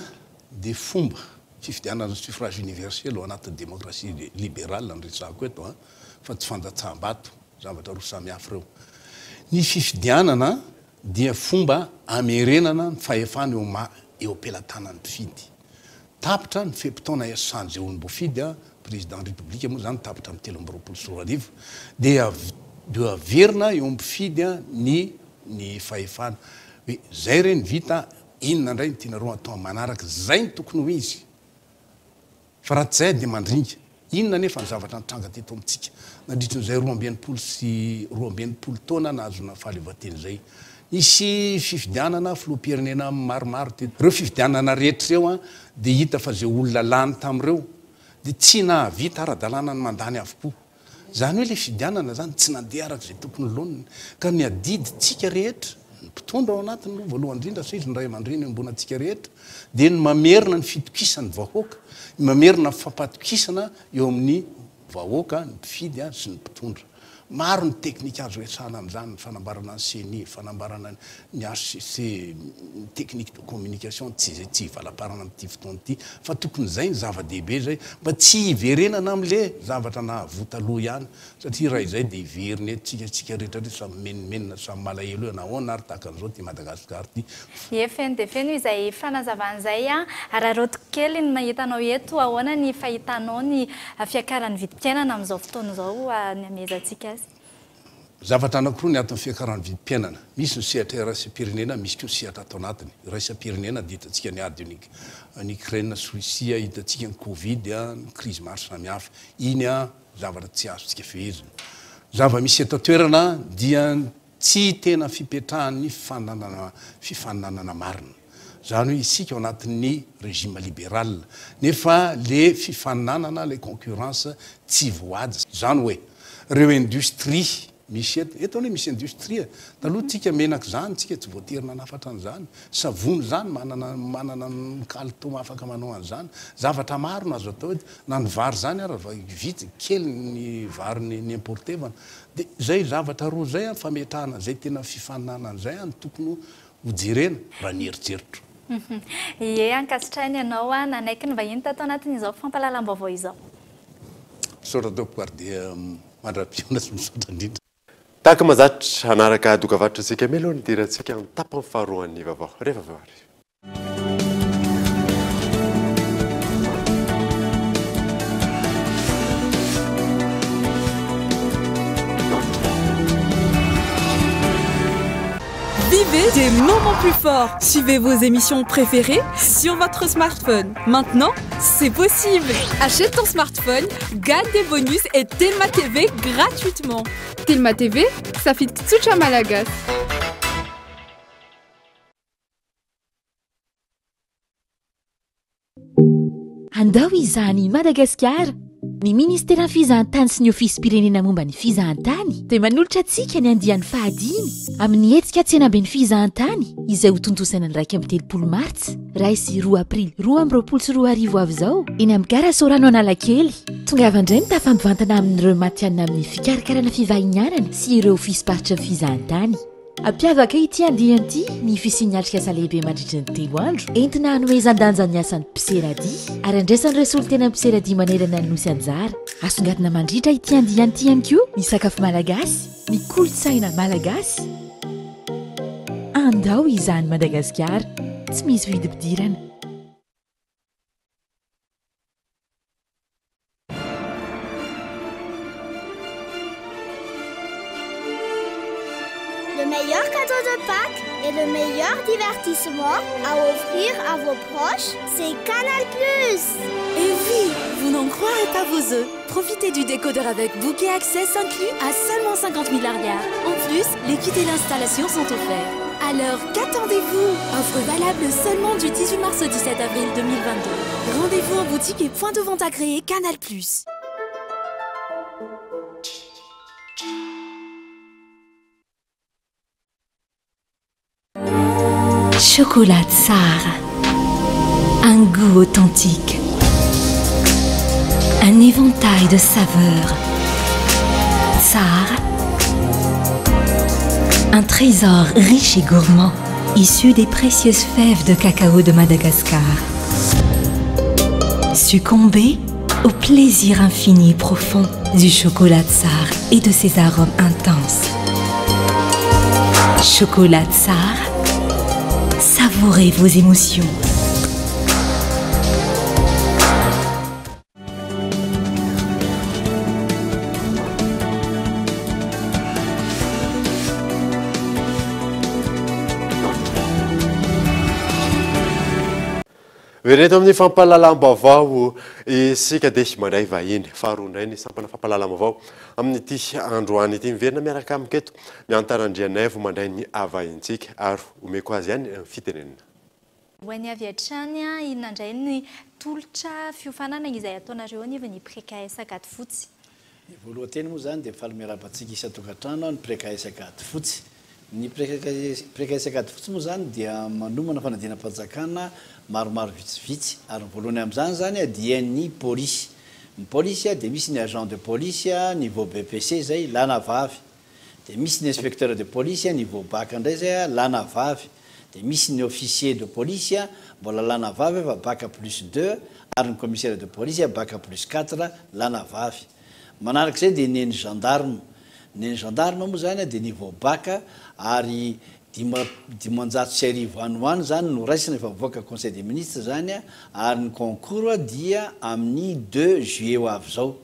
dia fomba fifidianana suffrage universel ao anatin'ny démocratie libérale no resahako eto an, fa tsy fandatsaham-bato, zavatra roa samy hafa ireo. Ny fifidianana dia fomba amerenana ny fahefana eo ma eo am-pelatanan'ny mpifidy. Tapitra ny fe-potoana iasan'izay olom-boafidy an, président République moa izany tapitra amin'ny 2023, dia dia averina eo amin'ny mpifidy an ny ny fahefana. Hoe izay re ny vita, Inona indray no tianareo atao amin'ny manaraka? Izay no tokony ho izy. Fa raha tsy izay dia mandringa. Inona anefa ny zavatra nitranga teto amintsika nandritra an'izay 62 taona nahazoana fahaleovantena izay? Nisy fifidianana filoham-pirenena maromaro teto. Ireo fifidianana rehetra ireo dia hita fa izay olona lany tamin'ireo dia tsy nahavita ara-dalàna ny mandany avokoa. Izany hoe ilay fifidianana izany tsy nandeha araka izay tokony ho laoniny. Ka ny adidintsika rehetra, ny mpitondra ao anatiny aloha voalohany indrindra satria izy no ray aman-dreny iombonantsika rehetra, dia ny mamerina ny fitokisan'ny vahoaka, ny mamerina ny fampatokisana eo amin'ny vahoaka, ny mpifidy sy ny mpitondra. Maro ny teknika azo resahana amin'izany, ny fanambarana ny ceni, ny fanambarana ny hcc, ny technique de communication, tsy izay tsy hivalaparana amin'ity fotoana ity fa tokony izay ny zava-dehibe izay mba tsy hiverenana amin'le zavatra nahavoa taloha ihany satria raha izay dia hiverina eto tsika tsika rehetra rehetra samy mimenomenona samy malahelo hoe nahoana ary tahaka an'izao ity Madagascar ity. Ie feno dia feno izay fanazavana izay a! Araraotiko kely ny mahita anao eto, ahoana ny fahitanao ny fiakaran'ny vidim-piainana amin'izao fotoana izao ny hamehezantsika azy? Zavatra anankiroa ny anton'ny fiakaran'ny vidim-piainana. Misy ny sehatra iraisam-pirenena, misy koa ny sehatra ato anatiny. Iraisam-pirenena dia hitantsika ny ady any Ukraine sy Russie, hitantsika ny Covid, ny krizy maro samihafa. Iny zavatra tsy azontsika fehezina. Zava-misy eto an-toerana dia tsy tena fipetrahan'ny fifaninanana marina. Izany hoe isika ao anatin'ny régime libéral nefa le fifaninanana, le concurrence tsy voahaja. Izany hoe ireo industrie misy eto, eto anie misy industrie e, taloha tsika menaka izany tsika tsy voatery nanafatra an'izany, savony izany manana manana ny kalitao afaka manao an'izany, zavatra maro no azo atao eto, na ny vary izany ara vitsy, kely ny vary ni-importevana. Dia izay zavatra roa izay an, fametrahana an'izay tena fifaninanana izay an no tokony ho jerena raha ny eritreritro. Ie, ankasitrahina ianao nanaiky ny vahiny tato anatin'izao fampahalalam-baovao izao. Misaotra tompoko ary dia mandra-pihaona sy misaotra indrindra. Tahaka mahazatra, hanaraka dokavarotra isika mialoha ny hidirantsika amin'ny tapany faharoan'ny vaovao. Rehefa avy eo ary. Vivez des moments plus forts. Suivez vos émissions préférées sur votre smartphone. Maintenant, c'est possible. Achète ton smartphone, gagne des bonus et Telma TV gratuitement. Telma TV, ça fit tsotra malagasy. Andao hizaha an'i Madagasikara! Ny Ministeran'ny Fizahantany sy ny Ofisim-pirenena momba ny Fizahantany dia manolotra antsika ny andiany fahadimy amin'ny hetsika Tsenaben'ny Fizahantany izay hotontosaina ny 31 martsa 1 sy 2 aprily 2022 ho avy izao eny amin'ny Gara Sorano Analakely. Tongava indray mitafa mivantana amin'ireo matihanina amin'ny fikarakarana fivahinianana sy ireo ofisim-paritry ny fizahantany. Hampiavaka ity andiany ity ny fisian'ny atrikasa lehibe mandritry ny telo andro entina hanomezan-danja ny asan'ny mpiseradia ary handraisan'ireo solontenan'ny mpiseradia manerana ny Nosy anjara. Asongadina mandritra ity andiany ity ihany koa ny sakafo malagasy, ny kolontsaina malagasy. Andao hizaha an'i Madagasikara, tsy misy vidim-pidirana. meilleur cadeau de Pâques et le meilleur divertissement à offrir à vos proches, c'est Canal+. Et oui, vous n'en croirez pas vos œufs. Profitez du décodeur avec bouquet access inclus à seulement 50 000 arrières. En plus, les kits et l'installation sont offerts. Alors, qu'attendez-vous Offre valable seulement du 18 mars au 17 avril 2022. Rendez-vous en boutique et point de vente agréé Canal+. Chocolat Tsar. Un goût authentique. Un éventail de saveurs. Tsar. Un trésor riche et gourmand, issu des précieuses fèves de cacao de Madagascar. Succombez au plaisir infini et profond du chocolat Tsar et de ses arômes intenses. Chocolat Tsar, savourez vos émotions. Ireto amin'ny fampahalalam-baovao isika dia mandray vahiny faharoa indray ny sampana fampahalalam-baovao amin'ity androany ity. Miverina miaraka amiko eto Mianta Randrianaivo mandray ny vahintsika ary omeko azy ihany ny fitenenana. Ho an'ny avy hatrany, inona indray ny tolotra fiofanana izay ataonareo anivon'ny Précaes Ankadifotsy? Ny voalohan-teny moa izany dia faly miarahaba antsika isan-tokantrano ny Précaes Ankadifotsy. Ny Précaes Ankadifotsy moa izany dia manomana fanadinam-panjakana maromaro vitsivitsy ary ny voalohany amin'izany izany dia ny polisy. Ny polisy dia misy ny agent de police niveau BEPC izay lahy na vavy. Dia misy ny inspecteur de police niveau bac indray izay lahy na vavy. Dia misy ny officier de police mbola lahy na vavy fa bac plus deux ary ny commissaire de police bac plus quatre lahy na vavy. Manaraka izay dia ny an'ny gendarme. Ny an'ny gendarme moa izany dia niveau bac ary 1500 any ho any izany no raisina efa mivoaka conseil des ministres izany ary ny concours dia amin'ny deux juillet ho avy izao.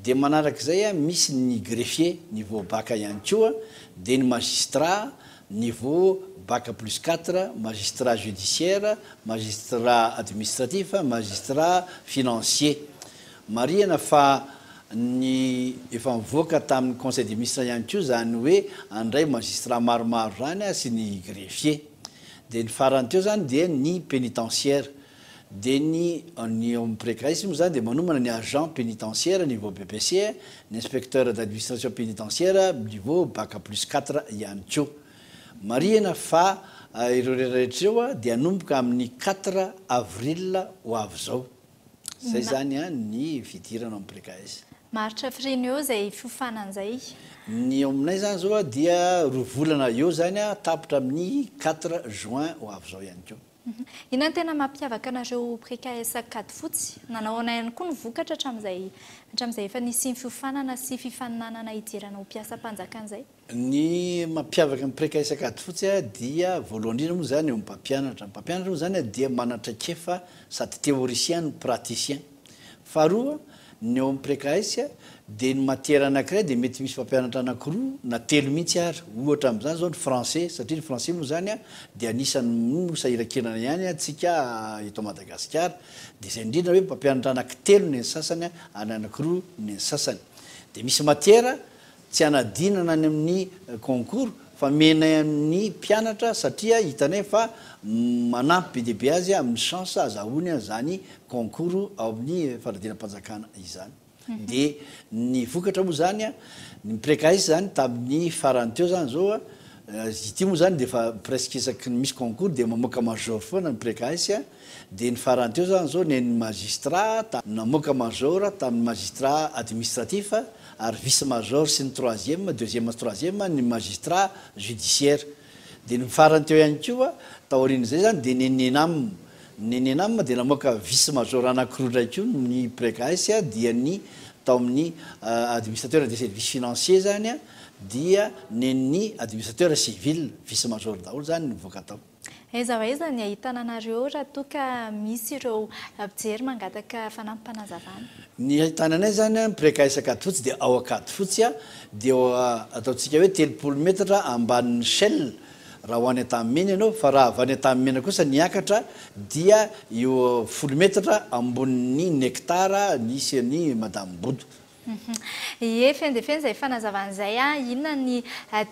Dia manaraka izay misy ny greffier niveau bac ihany koa, dia ny magistrat niveau bac plus quatre, magistrat judiciaire, magistrat administratif, magistrat financier. Marihana fa ny efa nivoaka tamin'ny conseil des ministres ihany koa izany hoe handray magistrat maromaro izany sy ny greffier. Dia ny farany teo izany dia ny pénitentiaire. Dia ny ny ao amin'ny Précaes moa izany dia manomana ny agent pénitentiaire niveau BEPC, ny inspecteur d'administration pénitentiaire niveau bac plus quatre ihany koa. Marihina fa ireo rehetra ireo dia hanomboka amin'ny quatre avril ho avy izao. Izay izany ny fidirana ao amin'ny Précaes. Maharitra firiana eo izay fiofanana izay? Ny ao aminay izany izao dia roa volana eo izany tapitra amin'ny quatre juin ho avy izao ihany koa. Inona no tena mampiavaka anareo Précaes Ankadifotsy? Nanao ahoana ihany koa ny vokatra hatramin'izay hatramin'izay efa nisian'ny fiofanana sy fifaninanana hidirana ho mpiasam-panjakana izay? Ny mampiavaka ny Précaes Ankadifotsy dia voalohany indrindra moa izany eo amin'ny mpampianatra. Ny mpampianatra moa izany dia manan-traikefa sady théoricien no praticien. Faharoa, ny ao amin'ny Précaes dia ny matière anankiray dia mety misy mpampianatra anankiroa na telo mihitsy ary. Ohatra amin'izany izao ny français, satria ny français moa izany dia anisan'ny sahirankirana ihany antsika eto Madagasikara. Dia izay indrindra hoe mpampianatra anankitelo ny an'ny sasany ary anankiroa ny an'ny sasany. Dia misy matière Tsy hanadinana any amin'ny concours fa omenay amin'ny mpianatra satria hitanay fa manampy be dia be azy amin'ny chance azahoany an'izany concours ao amin'ny fanadinam-panjakana izany. Dia ny vokatra moa izany, ny Précaes izany tamin'ny farany teo izany izao, izy ity moa izany dia efa presque isaky ny misy concours dia mamoaka major foana ny Précaes, dia ny farany teo izany izao ny an'ny magistrat namoaka major tamin'ny magistrat administratif, ary vice major sy ny troisième, deuxième sy troisième ny magistrat judiciaire. Dia ny farany teo ihany koa, taorian'izay izany dia ny Enam. Ny Enam dia namoaka vice major anankiroa indray koa ny Precaes dia ny tao amin'ny administrateur des services financiers izany dia nen'ny administrateur civil, vice major daholo izany no nivoaka tao. Aiza ho aiza ny ahitana anareo raha toa ka misy ireo mpijery mangataka fanampim-panazavana? Ny ahitana anay izany an, Prekaes Ankadifotsy dia ao Ankadifotsy dia eo ataontsika hoe 30 metatra ambanin'ny Shell raha ho any Antanimena ianao, fa raha avy any Antanimena kosa niakatra dia eo folo metatra ambonin'ny Nectar nisy an'i Madame Bodo. Ie, feno dia feno izay fanazavana izay a! Inona ny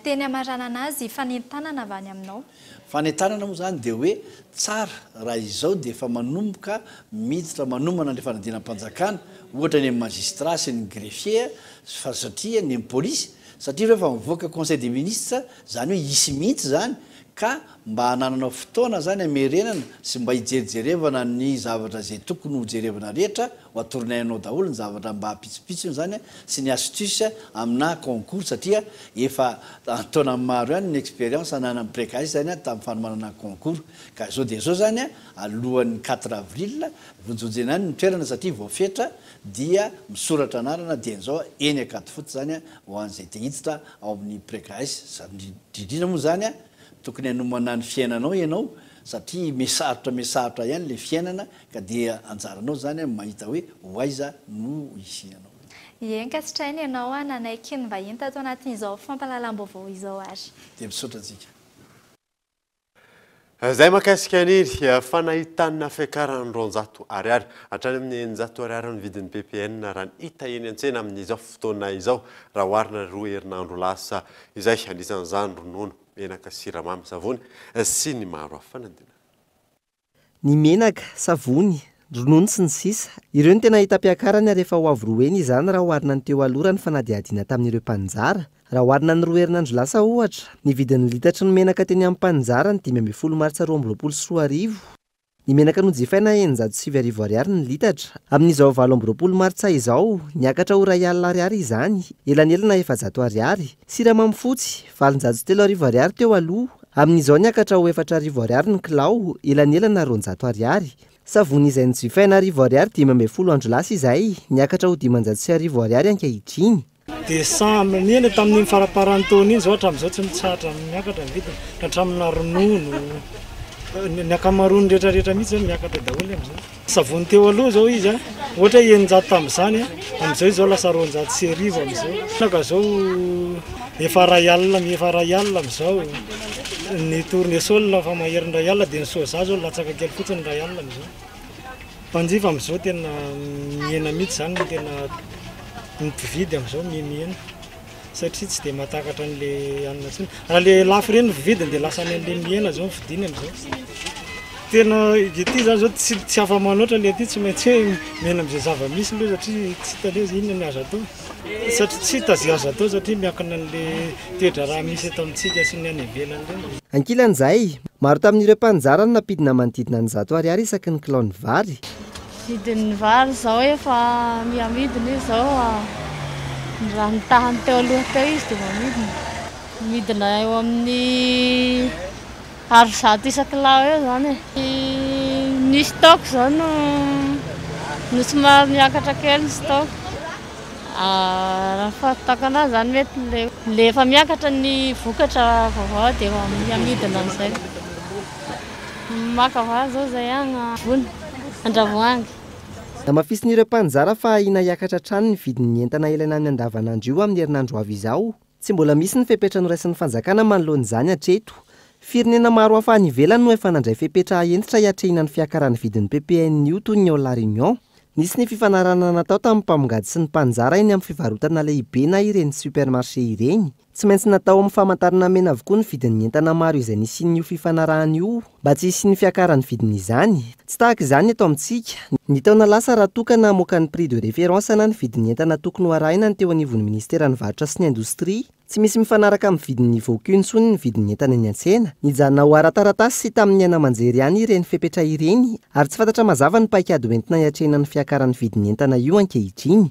teny hamaranana azy, fanentanana avy any aminao? Fanentanana moa izany dia hoe tsara raha izao dia efa manomboka miditra manomana ilay fanadinam-panjakana, ohatra ny amin'ny magistrat sy ny greffier fa satria ny amin'ny polisy, satria ireo efa mivoaka conseil des ministres, izany hoe hisy mihitsy izany ka mba hanananao fotoana izany hamerenana sy mba hijerijerevana ny zavatra izay tokony hojerevana rehetra Ho atoronay anao daholo ny zavatra mba pitsopitsony zany sy ny astuce amina concours satria efa an-taonany maro ihany ny expérience ananan'ny Precais zany tamin'ny fanomanana ny concours ka zao dia zao zany alohan'ny quatre avril vonjonjena any ny toerana satria voafetra dia misoratra anarana dieny zao eny Ankadifotsy zany ho an'izay te hiditra ao amin'ny Precais indrindrindra moa zany tokony hanomana ny fiainanao ianao satria mihasarotra mihasarotra ihany le fiainana Ka dia anjaranao zany an mahita hoe ho aiza no hisianao. Ie, ankasitrahina ianao an nanaiky ny vahiny tato anatin'izao fampahalalam-baovao izao ary. Dia misaotra antsika. Izay mahakasika an'iny fa nahitana fiakaran'ny 200 ariary hatrany amin'ny 600 ariary ny vidin'ny ppn raha ny hita eny an-tsena amin'izao fotoana izao raha oharina roa herinandro lasa izay. Anisan'izany ronono, menaka, siramamy, savony sy ny maro hafa. Fanadinana. Ny menaka, savony, ronono sy ny sisa Ireo no tena hitam-piakarana ary efa ho avo roa heny izany raha oharina ny teo aloha raha ny fanadihadiana tamin'ireo mpaninjara. Raha oharina ny roa herinandro lasa ohatra, ny vidin'ny litatry ny menaka teny amin'ny mpaninjara ny 15 martsa 2022, ny menaka nojifaina 9600 ariary ny litatra. Amin'izao 28 martsa izao, niakatra ho 1000 ariary izany, elanelana 400 ariary. Siramamy fotsy, 3800 ariary teo aloha, amin'izao niakatra ho 4000 ariary ny kilao, elanelana 200 ariary. Savony izay nojifaina 1000 ariary 15 andro lasa izay, niakatra ho 1500 ariary ankehitriny. Dia samy nihena tamin'iny faramparan'ny taona iny izao hatramin'izao tsy mitsahatra miakatra ny vidiny, hatramina ronono, ny ankamaroan'ny rehetra rehetra mihitsy izany miakatra daholo amin'izao. Savony teo aloha izao izy a, ohatra hoe 600 tamin'izany a, amin'izao izy izao lasa 1200 amin'izao. Menaka izao efa iray alina, efa iray alina amin'izao. Ny tournesol efa maherin'ny iray alina dia ny soja izao latsaka kely fotsiny iray alina amin'izao. Mpanjifa amin'izao tena mihena mihitsy izany ny tena ny mpividy amin'izao miha-mihena. Satria tsy dia mahatakatra an'le hanina intsony. Raha le lafo ireny ny vidiny dia lasa any an'le mihena zao ny fidiny amin'izao. Tena ity zany zao tsy tsy afa-manoatra le aty tsy maintsy hoe mihena amin'izay zava-misy aloha satria tsy hita hoe inona ny azo atao. Satria tsy hita izay azo atao satria miankina an'le toe-draharaha misy eto amintsika sy ny any ivelany ireny. Ankilan'izay, maro tamin'ireo mpaninjara no nampidina manodidina ny 100 ariary isaky ny kilaon'ny vary. Vidin'ny vary izao efa miha-midina izy izao, raha ny tahany teo aloha teo izy dia vao midina. Midina eo amin'ny 100 isan-kilao eo izany e. Ny stock izao no no somary miakatra kely ny stock. Raha ny fahitako anazy izany mety le le efa miakatra ny vokatra vaovao dia efa miha-midina amin'izay. Maka vary zao zay agny vony Andravoahangy. Namafisin'ireo mpaninjara fa ahiana hiakatra hatrany ny vidin'ny entana ilaina amin'ny andavanandro io amin'ny herinandro ho avy izao. Tsy mbola misy ny fepetra noraisin'ny fanjakana manoloana izany hatreto. Firenena maro hafa any ivelany no efa nandray fepetra hentitra hiatrehina ny fiakaran'ny vidin'ny ppn io toy ny ao La Réunion. Nisy ny fifanarahana natao tamin'ny mpamongady sy ny mpaninjara eny amin'ny fivarotana lehibe na ireny supermarché ireny. Tsy maintsy natao amin'ny famantarana mena avokoa ny vidin'ny entana maro izay nisian'io fifanarahana io mba tsy hisian'ny fiakaran'ny vidin'izany. Tsy tahaka izany eto amintsika. Ny taona lasa raha toa ka namoaka ny prix de référence na ny vidin'ny entana tokony ho arahina ny teo anivon'ny ministeran'ny varotra sy ny indostria. Tsy misy mifanaraka amin'ny vidin'ny voakoa intsony ny vidin'ny entana eny an-tsena. Nijanona ho ara-taratasy sy tamin'ny haino aman-jery ihany ireny fepetra ireny ary tsy fantatra mazava ny paikady hoentina hiatrehina ny fiakaran'ny vidin'ny entana io ankehitriny.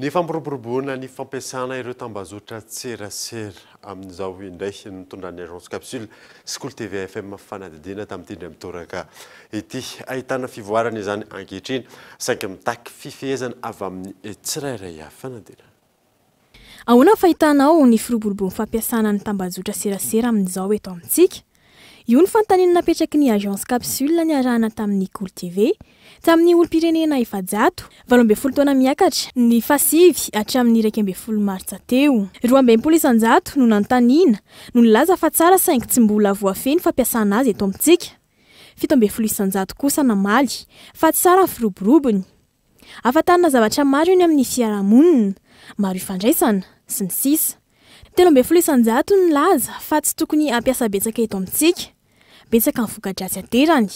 Ny fampiroboroboana ny fampiasana ireo tambazotran-tserasera amin'izao indray no nitondran'ny Agence Capsule sy Kolo TV FM fanadihadiana tamin'ity indray mitoraka ity. Ahitana fivoarana izany ankehitriny saingy mitaky fifehezana avy amin'ny tsirairay avy. Fanadihadiana. Ahoana ny fahitanao ny firoborobon'ny fampiasana ny tambajotra serasera amin'izao eto amintsika? Io ny fanontaniana napetraky ny Agence Capsule niarahana tamin'ny Kolo TV, tamin'ny olom-pirenena 400, 18 taona miakatra, ny fahasivy hatramin'ny 11 martsa teo. 62% no nanontaniana no nilaza fa tsara saingy tsy mbola voafehy ny fampiasana azy eto amintsika. 17% kosa namaly fa tsara ny firoborobony. Ahafantarana zavatra maro eny amin'ny fiarahamonina, maro ifandraisana, sy ny sisa. 13% nilaza fa tsy tokony hampiasa betsaka eto amintsika. Betsaka ny voka-dratsy aterany,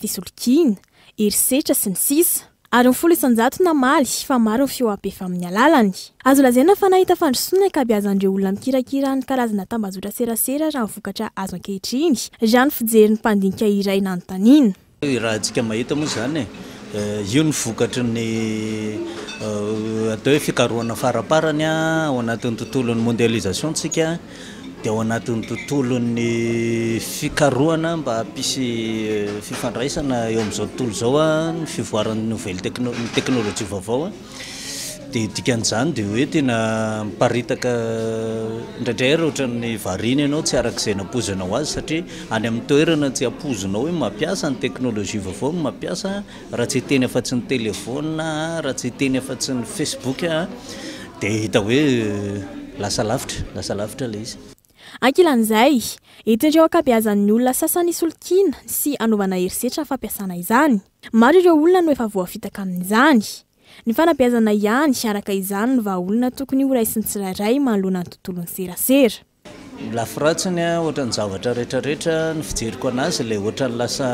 fisolokiana, herisetra, sy ny sisa. Ary ny 10% namaly fa maro ny fihoa-pefy amin'ny alalany. Azo lazaina fa nahita fandrosoana ny ankabeazan'ireo olona mikirakira ny karazana tambajotra serasera raha ny vokatra azo ankehitriny, raha ny fijerin'ny mpandinika iray nanontaniana. Raha antsika mahita moa izany e, io no vokatry ny atao hoe fikarohana faraparany ao anatin'ny tontolon'ny mondialisation tsika dia ao anatin'ny tontolon'ny fikarohana mba hampisy fifandraisana eo amin'izao tontolo izao ny fivoaran'ny nouvelle techno- ny teknolojia vaovao. Dia dikan'izany dia hoe tena miparitaka indraindray ary ohatran'ny variana ianao tsy araka izay nampoizinao azy satria any amin'ny toerana tsy ampoizinao hoe mampiasa ny teknolojia vaovao no mampiasa raha tsy hiteny afa-tsy ny telefaonina raha tsy hiteny afa-tsy ny facebook dia hita hoe lasa lavitra, lasa lavitra ilay izy. Ankilan'izay, entin'ireo ankabeazan'ny olona sasany hisolokiana sy hanaovana herisetra ny fampiasana izany. Maro ireo olona no efa voafitaka amin'izany. Ny fanabeazana ihany, araka izany, no vahaolana tokony horaisin'ny tsirairay manoloana ny tontolon'ny serasera. Ny lafy ratsiny, ohatran'ny zavatra rehetrarehetra, ny fijeriko anazy ilay ohatran'ny lasa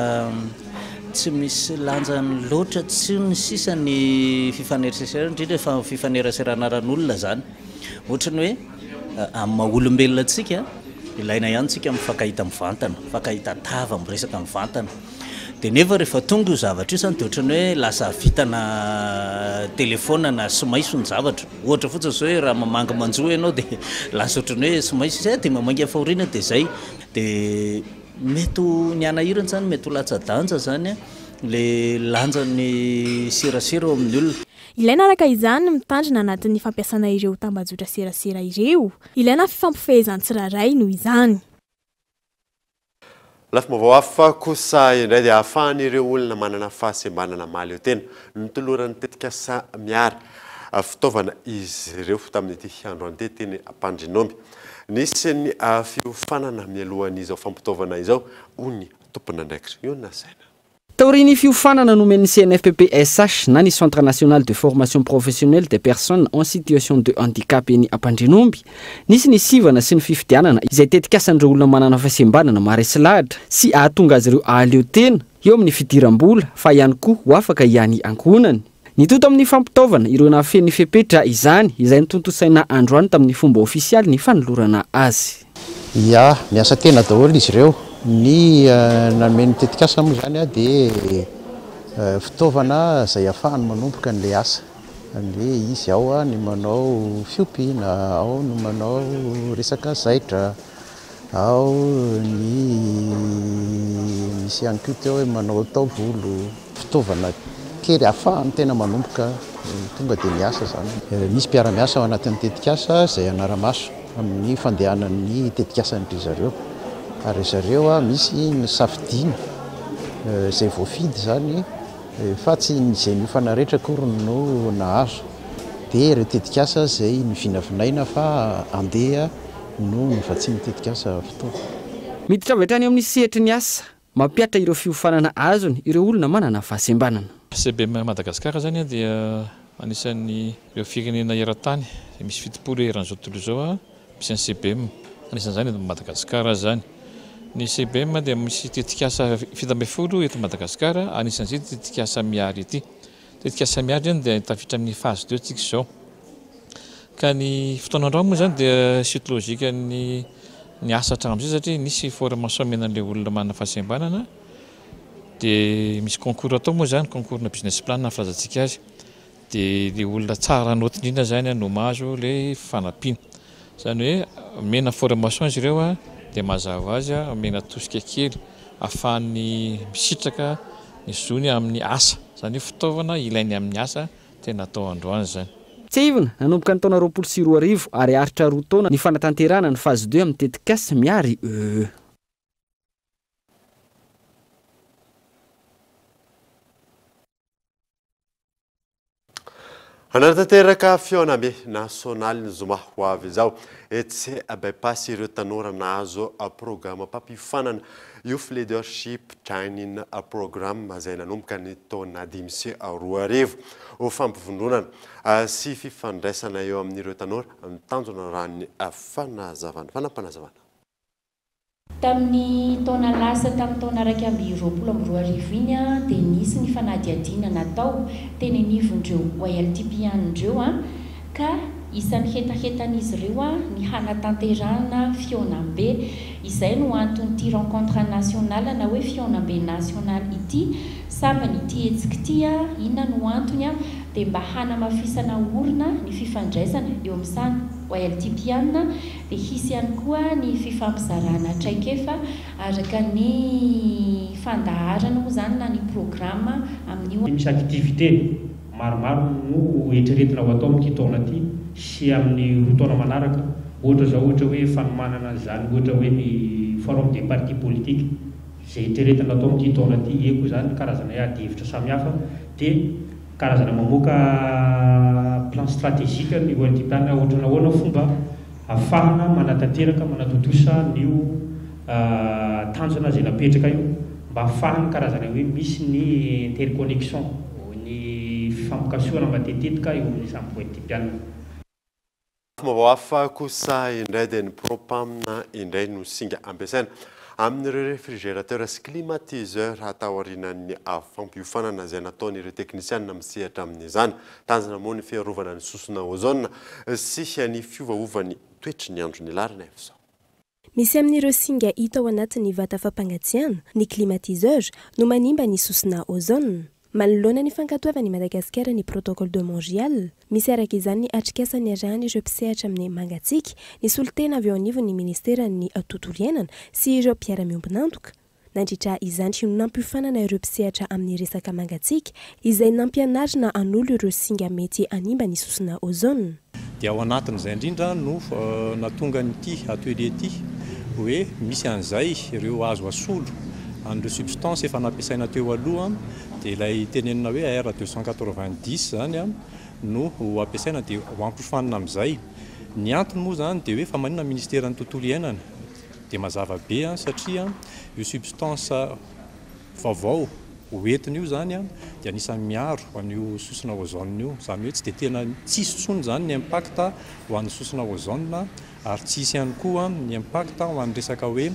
tsy misy lanjany loatra tsony sisa ny fifanerasesera, indrindra fa fifaneraserana aran'olona izany. Ohatran'ny hoe amin'ny maha olombelona antsika, ilaina ihany tsika mifankahita mivantana, mifankahita tava, miresaka mivantana. Dia nefa rehefa tonga io zavatra io zany dia ohatran'ny hoe lasa vitana telephone na somaiso ny zavatra. Ohatra fotsiny zao hoe raha mamangy manjo ianao dia lasa ohatran'ny hoe somaiso izy, dia mamangy fahoriana dia zay. Dia mety ho ny hanahirana zany mety ho latsa-danja zany le lanjan'ny serasera eo amin'ny olona. Ilaina araka izany ny mitandrina anatin'ny fampiasana ireo tambajotra serasera ireo. Ilaina ny fifampifehezan'ny tsirairay noho izany. Lafim-baovao hafa kosa indray dia ahafahan'ireo olona manana fahasembanana mahaleo tena. Notoloran'ny tetikasa Miara fitaovana izy ireo tamin'ity androany ity teny Ampandrianomby. Nisy ny fiofanana mialohan'izao fampitaovana izao hoy ny tompon'andraikitra. Io no nasaina. Taorian'ny fiofanana nomen'ny CNFPPSH na ny Centre National de Formation Professionnelle des Personnes en Situation de Handicap eny Ampandrianomby, nisy ny sivana sy ny fifidianana izay tetikasan'ireo olona manana fahasembanana maharesy lahatra sy hahatonga azy ireo hahaleo tena eo amin'ny fidiram-bola fa ihany koa ho afaka hiany ankohonany. Nitohy tamin'ny fampitaovana ireo nahafehy ny fepetra izany izay notontosaina androany tamin'ny fomba ofisialy ny fanolorana azy. Ya, miasa tena daholo izy ireo. Ny nanome ny tetikasa moa izany dia fitaovana izay ahafahany manomboka an'ilay asa. Izany hoe izy ao ny manao fiompiana, ao ny manao resaka zaitra, Ao ny misy ihany koa teo hoe manao taovolo, fitaovana kely ahafahan'ny tena manomboka tonga dia miasa izany. Misy mpiara-miasa ao anatin'ny tetikasa izay hanara-maso amin'ny fandehanan'ny tetikasan-dry zareo ary ry zareo misy ny safidiana izay voafidy izany fa tsy izay niofana rehetra akory no nahazo dia ireo tetikasa izay novinavinaina fa handeha no novatsian'ny tetikasa fotoana. Miditra avy hatrany eo amin'ny sehatry ny asa, mampihatra ireo fiofanana azony ireo olona manana fahasembanana. CBM Madagascar izany dia anisan'ny ireo firenena eran-tany izay misy 70 eran'izao tontolo izao misy an'ny CBM, anisan'izany eto Madagasikara izany. Ny CBM dia misy tetikasa 17 eto Madagasikara, anisan'izay ity tetikasa Miary ity. Tetikasa Miary izany dia tafiditra amin'ny phase deux tsika izao. Ka ny fotoana androany moa izany dia suite logique ny ny asa hatramin'izay satria nisy formation omena an'ilay olona manana fahasembanana dia misy concours atao moa izany, concours-na business plan ny filazantsika azy. Dia ilay olona tsara naoty indrindra izany no mahazo ilay fanampiana. Izany hoe omena formation izy ireo dia mazava ho azy omena tosika kely ahafahany misitraka ny zony amin'ny asa. Izany hoe fitaovana ilainy amin'ny asa tena atao androany izany. Tsiahivina, nanomboka ny taona 2020 ary haharitra 2 taona ny fanatanterahana ny phase 2 amin'ny tetikasa Mihary EE. Hanatanteraka fihaonambe nasionaly ny zoma ho avy izao etsy By-Pass ireo tanora nahazo programam-pampiofanana Youth Leadership Training Program izay nanomboka ny taona 2005 ho fampivondronana sy fifandraisana eo amin'ireo tanora ny tanjona raha ny fanazavana. Fanapanazavana. Tamin'ny taona lasa tamin'ny taona 2021 iny dia nisy ny fanadihadiana natao teny anivon'ireo YLTP ireo ka isan'ny hetahetan'izy ireo ny hanatanterahana fihaonambe. Izay no anton'ity rencontre nationale na hoe fihaonambe nasionaly ity. Sambany ity hetsika ity, inona no antony? Dia mba hanamafisana orina ny fifandraisana eo amin'ny samy YLTP dia hisy ihany koa ny fifampizarana traikefa araka ny fandaharana moa izany na ny programa amin'io. Misy activité maromaro no eritreretina ho atao amin'ity taona ity sy amin'ny 2 taona manaraka, ohatra izao ohatra hoe fanomanana an'izany ohatra hoe ny forum des partis politiques izay eritreretina atao amin'ity taona ity, eo koa izany karazana hoe adihevitra samihafa dia karazana mamoaka plan stratégique ny OLTP ohatra nahoana fomba ahafahana manatanteraka, manatontosa an'io tanjona izay napetraka io mba ahafahana karazana hoe misy ny interconnexion, ny fifampikasohana matetitetika eo amin'ny samy OLTP. Vaovao hafa kosa indray dia ny propane indray no singa ampiasaina amin'ireo réfrigérateur sy climatiseur atao aorianan'ny fampiofanana izay nataon'ireo teknisianina misehatra amin'izany. Tanjona moa ny fiarovana ny sosona ozone sy ny fiovaovan'ny toetry ny andro ny larina izao. Misy amin'ireo singa hita ao anatin'ny vata fampangatsiahana, ny climatiseur, no manimba ny sosona ozone. Manoloana ny fankatoavan'i Madagasikara ny protocole de Montréal, misy araka izany ny atrikasa niarahan'ireo mpisehatra amin'ny mangatsiaka, ny solontena avy eo anivon'ny ministeran'ny tontolo iainana sy ireo mpiara-miombon'antoka. Nandritra izany no nampiofanana ireo mpisehatra amin'ny resaka mangatsiaka, izay nampianarina hanolo ireo singa mety hanimba ny sosona ozone. Dia ao anatin'izay indrindra no nahatonga an'ity atelier ity hoe misy an'izay ireo azo asolo an'ireo substance efa nampiasaina teo aloha, dia ilay tenenina hoe R 290 zany no ho ampiasaina dia ho ampiofanina amin'izay. Ny antony moa zany dia hoe fa maninona ministeran'ny tontolo iainana dia mazava be satria io substance vaovao hoentina io zany dia anisan'ny miaro an'io sosona ozone io, izany hoe tsy dia tena tsisy intsony zany ny impact ho an'ny sosona ozone ary tsy hisy ihany koa ny impact ho an'ny resaka hoe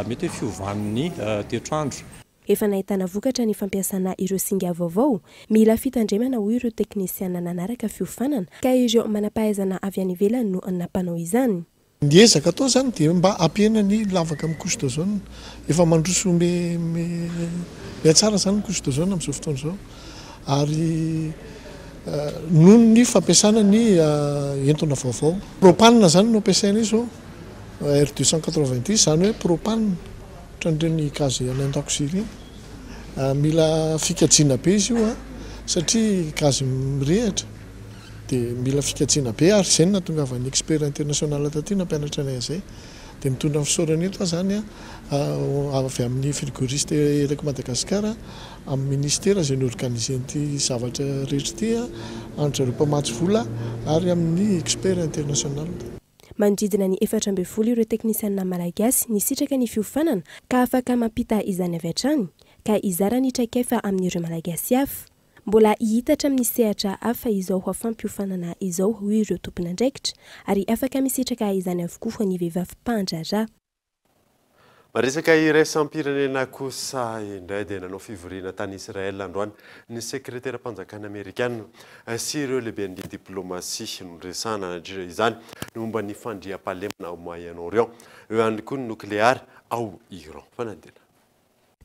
mety hoe fiovan'ny toetrandro. Efa nahitana vokatra ny fampiasana ireo singa vaovao. Mila fitandremana hoy ireo teknisiana nanaraka fiofanana ka ireo manam-pahaizana avy any ivelany no nampanao izany. Ny ezaka atao zany dia mba hampihena ny lavaka amin'ny couche d'ozone. Efa mandroso mihatsara zany ny couche d'ozone amin'izao fotoana izao. Ary noho ny fampiasana ny entona vaovao. Propane zany no ampiasaina izao, R 290, izany hoe propane, ohatran'ireny gaz any an-dakozia ireny. Mila fikajiana be izy io satria gaz mirehitra. Dia mila fikajiana be ary izay no nahatongavan'ny expert international taty nampianatra anay an'izay. Dia mitondra ny fisaorana eto aho izany avy amin'ny frigoriste eraky Madagasikara, amin'ny ministera izay ni-organiser an'ity zavatra rehetra ity, an-dry zareo mpamatsy vola ary amin'ny expert international. Manodidina ny 14 ireo teknisianina malagasy nisitraka ny fiofanana ka afaka mampita izany avy hatrany ka hizara ny traikefa amin'ireo malagasy hafa. Mbola hihitatra amin'ny sehatra hafa izao fampiofanana izao hoy ireo tompon'andraikitra ary afaka misitraka izany avokoa ny vehivavy mpandraharaha. Resaka iraisam-pirenena kosa indray dia nanao fivoriana tany Israel androany ny sekreteram-panjakana amerikana sy ireo lehiben'ny diplomasia noresahana nandritra izany ny momba ny fandriampahalemana ao Moyen-Orient, eo ihany koa ny nokleary ao Iran. Fanadina.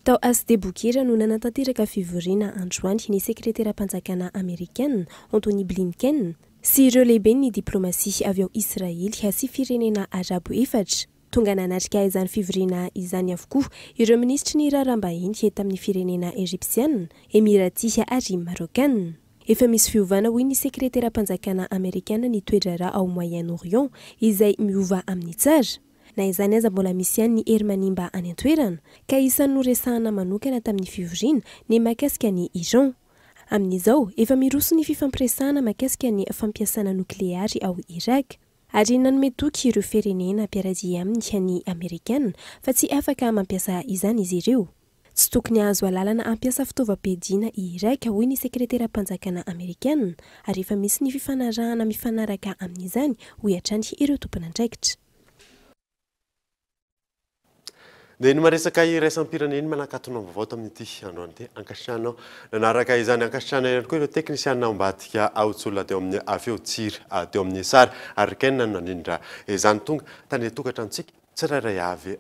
Tao HD Bokera no nanatanteraka fivoriana androany ny sekreteram-panjakana amerikana Antony Blinken sy ireo lehiben'ny diplomasia avy ao Israely sy firenena arabo efatra. Tonga nanatrika izany fivoriana izany avokoa ireo minisitry ny raharaham-bahiny tamin'ny firenena ejipsiana, emirati ary marokana. Efa misy fiovana hoy ny sekreteram-panjakana amerikana ny toe-draharaha ao Moyen Orient izay miova amin'ny tsara. Na izany aza mbola misy ihany ny hery manimba any an-toerana ka isan'ny noresahana manokana tamin'ny fivoriana ny mahakasika an'i Iran. Amin'izao, efa miroso ny fifampiresahana mahakasika ny fampiasana nokleary ao Irak. Ary nanome toky ireo firenena mpiara-dia aminy ny Amerikana fa tsy afaka mampiasa izany izy ireo. Tsy tokony hahazo alalana hampiasa fitaovam-piadiana i Irak, hoy ny sekreteram-panjakana amerikana, ary efa misy ny fifanarahana mifanaraka amin'izany, hoy hatrany ireo tompon'andraikitra. Dia ny maresaka iraisam-pirenena manakatona vaovao tamin'ity androany ity. Ankasitrahanao nanaraka izany. Ankasitrahana ihany koa ireo teknisianina ao ambadika ao Tsolona teo amin'ny feo tsiry teo amin'ny sary ary Ken no nandrindra izany tonga tany an-tokantranontsika tsirairay avy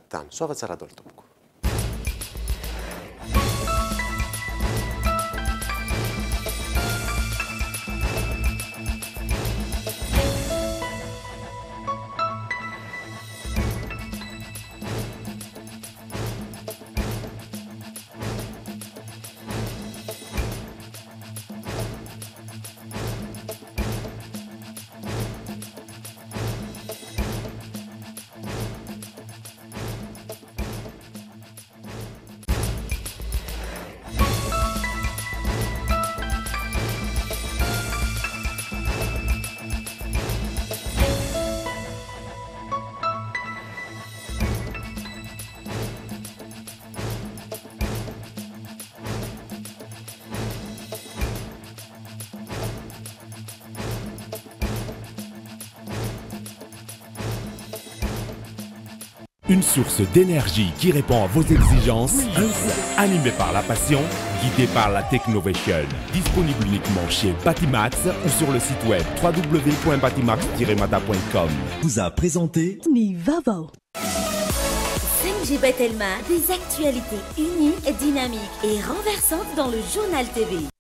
tany. Soava tsara daholo tompoko. Une source d'énergie qui répond à vos exigences, animé par la passion, guidé par la Technovation. Disponible uniquement chez Batimax ou sur le site web www.batimax-mada.com. Vous a présenté Ny vaovao. 5G by Telma, des actualités uniques, dynamiques et renversantes dans le journal TV.